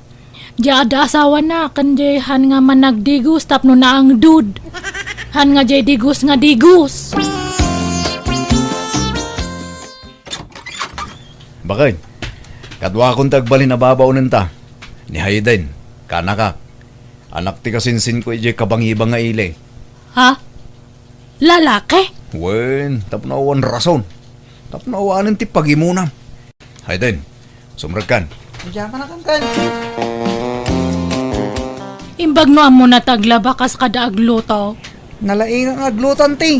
Diay adda asawana, ken diay han nga managdigos tapno naangdud. Han nga diay digos nga digos. Baket, kaduakon ti agbalin a babaonenta. Ni Hayden, kaanakak. Anak ti kasinsinko idiay kabangibang nga ili. Ha? Lalaki? Wen, tapno awan rason. Tapno awanen ti pagimunam. Hayden, sumrekkan. Diak man a kankan. Imbag no ammona ti aglaba kas kada agluto. Nalaingak nga agluto, anti.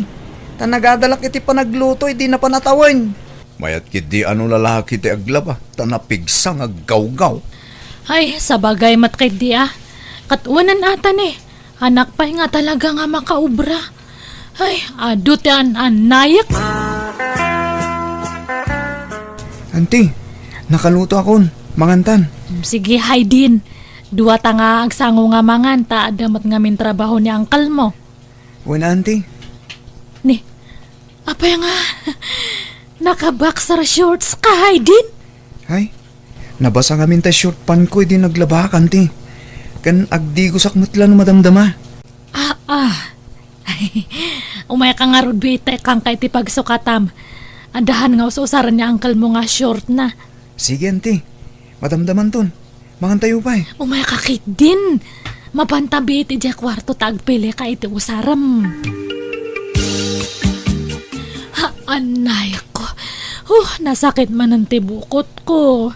Ta nagadalak iti panagluto idi napan a tawen. Mayat ketdi a no lalaki ti aglaba, ta napigsa nga aggawgaw. Ay, sabagay met ketdi a. Ket wen ata ni, anak pay nga talaga nga makaobra. Ay, adu ti an-annayek. Anti, nakalutoakon. Mangantan. Sige, Hayden. Duata nga agsango nga mangan, ta adda met ngamin trabaho ni uncle mo. Wen, anti. Ni, apay nga, naka-boxer shorts ka, Hayden? Ay, nabasa ngamin ti short pantko idi naglabak, anti. Ken agdigosak met la no madamdama. Ah, ah. Umayka ngarud, bi, ta ikkanka iti pagsukatam. Adda han nga us-usaren ni uncle mo nga short na. Sige, anti. Madamdamanton. Mangantayo pay. Umayka ketdin. Mapanta, bi, iti diay kuarto ta agpilika iti usarem. Ha, annayko. Huh, nasakit manen ti bukotko.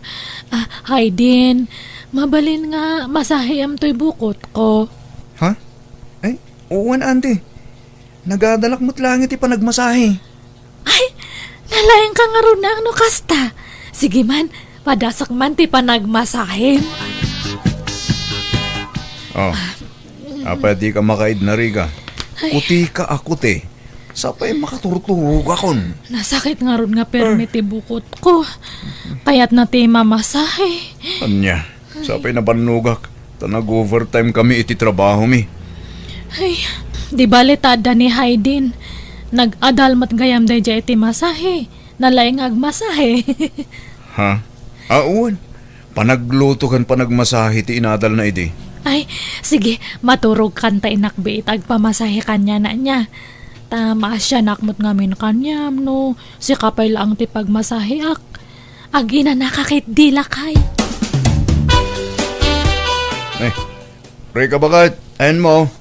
Ah, Hayden, mabalin nga masahiam toy bukotko. Ha? Ay, wen, anti. Nagadalak met laeng iti panagmasahe. Ay, nalaingka ngarud no kasta. Sige man, padasak man ti panagmasahem. Oh, apay a dika makaidna, Rica? Ay. Kutika a kuti. Sapay makaturturogakon. Nasakit ngarud nga permi ti bukotko. Kayatna ti mamasahe. Ania? Sapay nabannogak, ta nag-overtime kami iti trabahomi. Ay, di bale ta adda ni Hayden. Nag-adal met gayam daydiay iti masahe. Nalaing nga agmasahe. Ha? Ah, wen. Panagluto ken panagmasahe ti inadalna idi. Ay, sige, maturogkan ta inakbi iti agpamasahe kaniana nia. Ta maasianak met ngamin kaniam no sika pay laeng ti pagmasaheak. Aginanaka ketdi, lakay. Eh, Rica, baket? Ayanmo?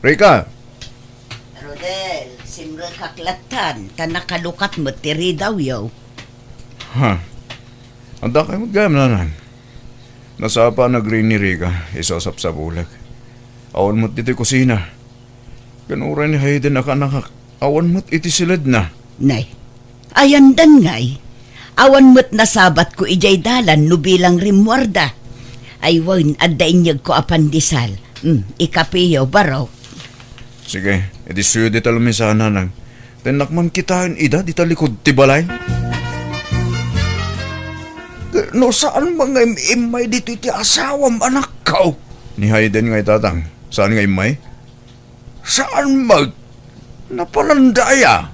Rica! Rodel, simrekak lattan, ta nakalukat met ti ridawyo. Ha? Adda kay met gayam, nanang? Nasapa a nagring ni Rica, isu a sapsapulek. Awan met ditoy kusina. Ken uray ni Hayden a kaanakak, awan met iti siledna. Nay, ayandan ngay. Awan met nasabatko idiay dalan no bilang rimmuarda. Ay wen, adda inyegko a pandesal. Hmm, ikapeyo, baro. Sige, idisyoyo dita lamesa, nanang. Tennak man kitaen ida dita likud ti balay. No saan nga im-immay ditoy ti asawam, anakko? Ni Hayden ngay, tatang. Saan nga immay? Saan met? Napalandaya.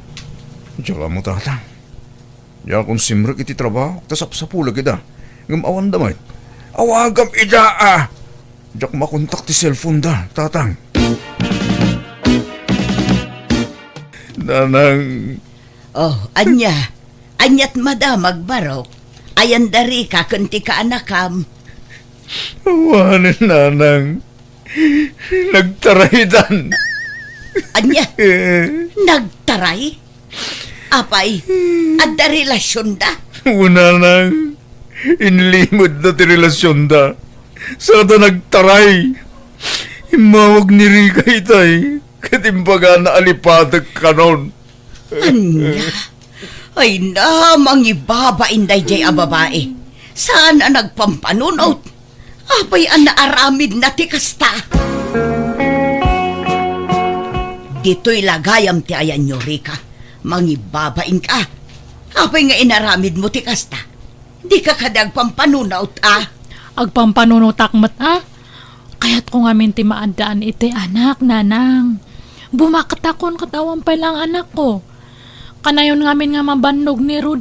Diak ammo, tatang. Diakon simrek iti trabaho, ta sapsapulek ida. Ngem awanda met. Awagam ida, a. Diak makontak ti cellphone da, tatang. Nanang. Oh, ania? Aniat madamag, baro? Ayan da Rica ken ti kaanakam? Awanen, nanang. Nagtaraydan. Ania? Nagtaray? Apay, adda relasionda? Wen, nanang, inlimedda ti relasionda. Saka nagtaray. Immawag ni Rica itay, ket imbagana a lipatek kanon. Ania? Ay na, mangibabain daydiay a babai. Saan a nagpampanunot? Apay a naaramidna ti kasta? Ditoy la gayam ti ayanyo, Rica. Mangibabainka. Apay nga inaramidmo ti kasta? Dika kadi agpampanunot, a? Agpampanunotak met, a? Kayatko ngamin ti maaddaan iti anak, nanang. Bumaktakon ket awan pay laeng anakko. Kanayon ngamin nga mabannog ni Rudy.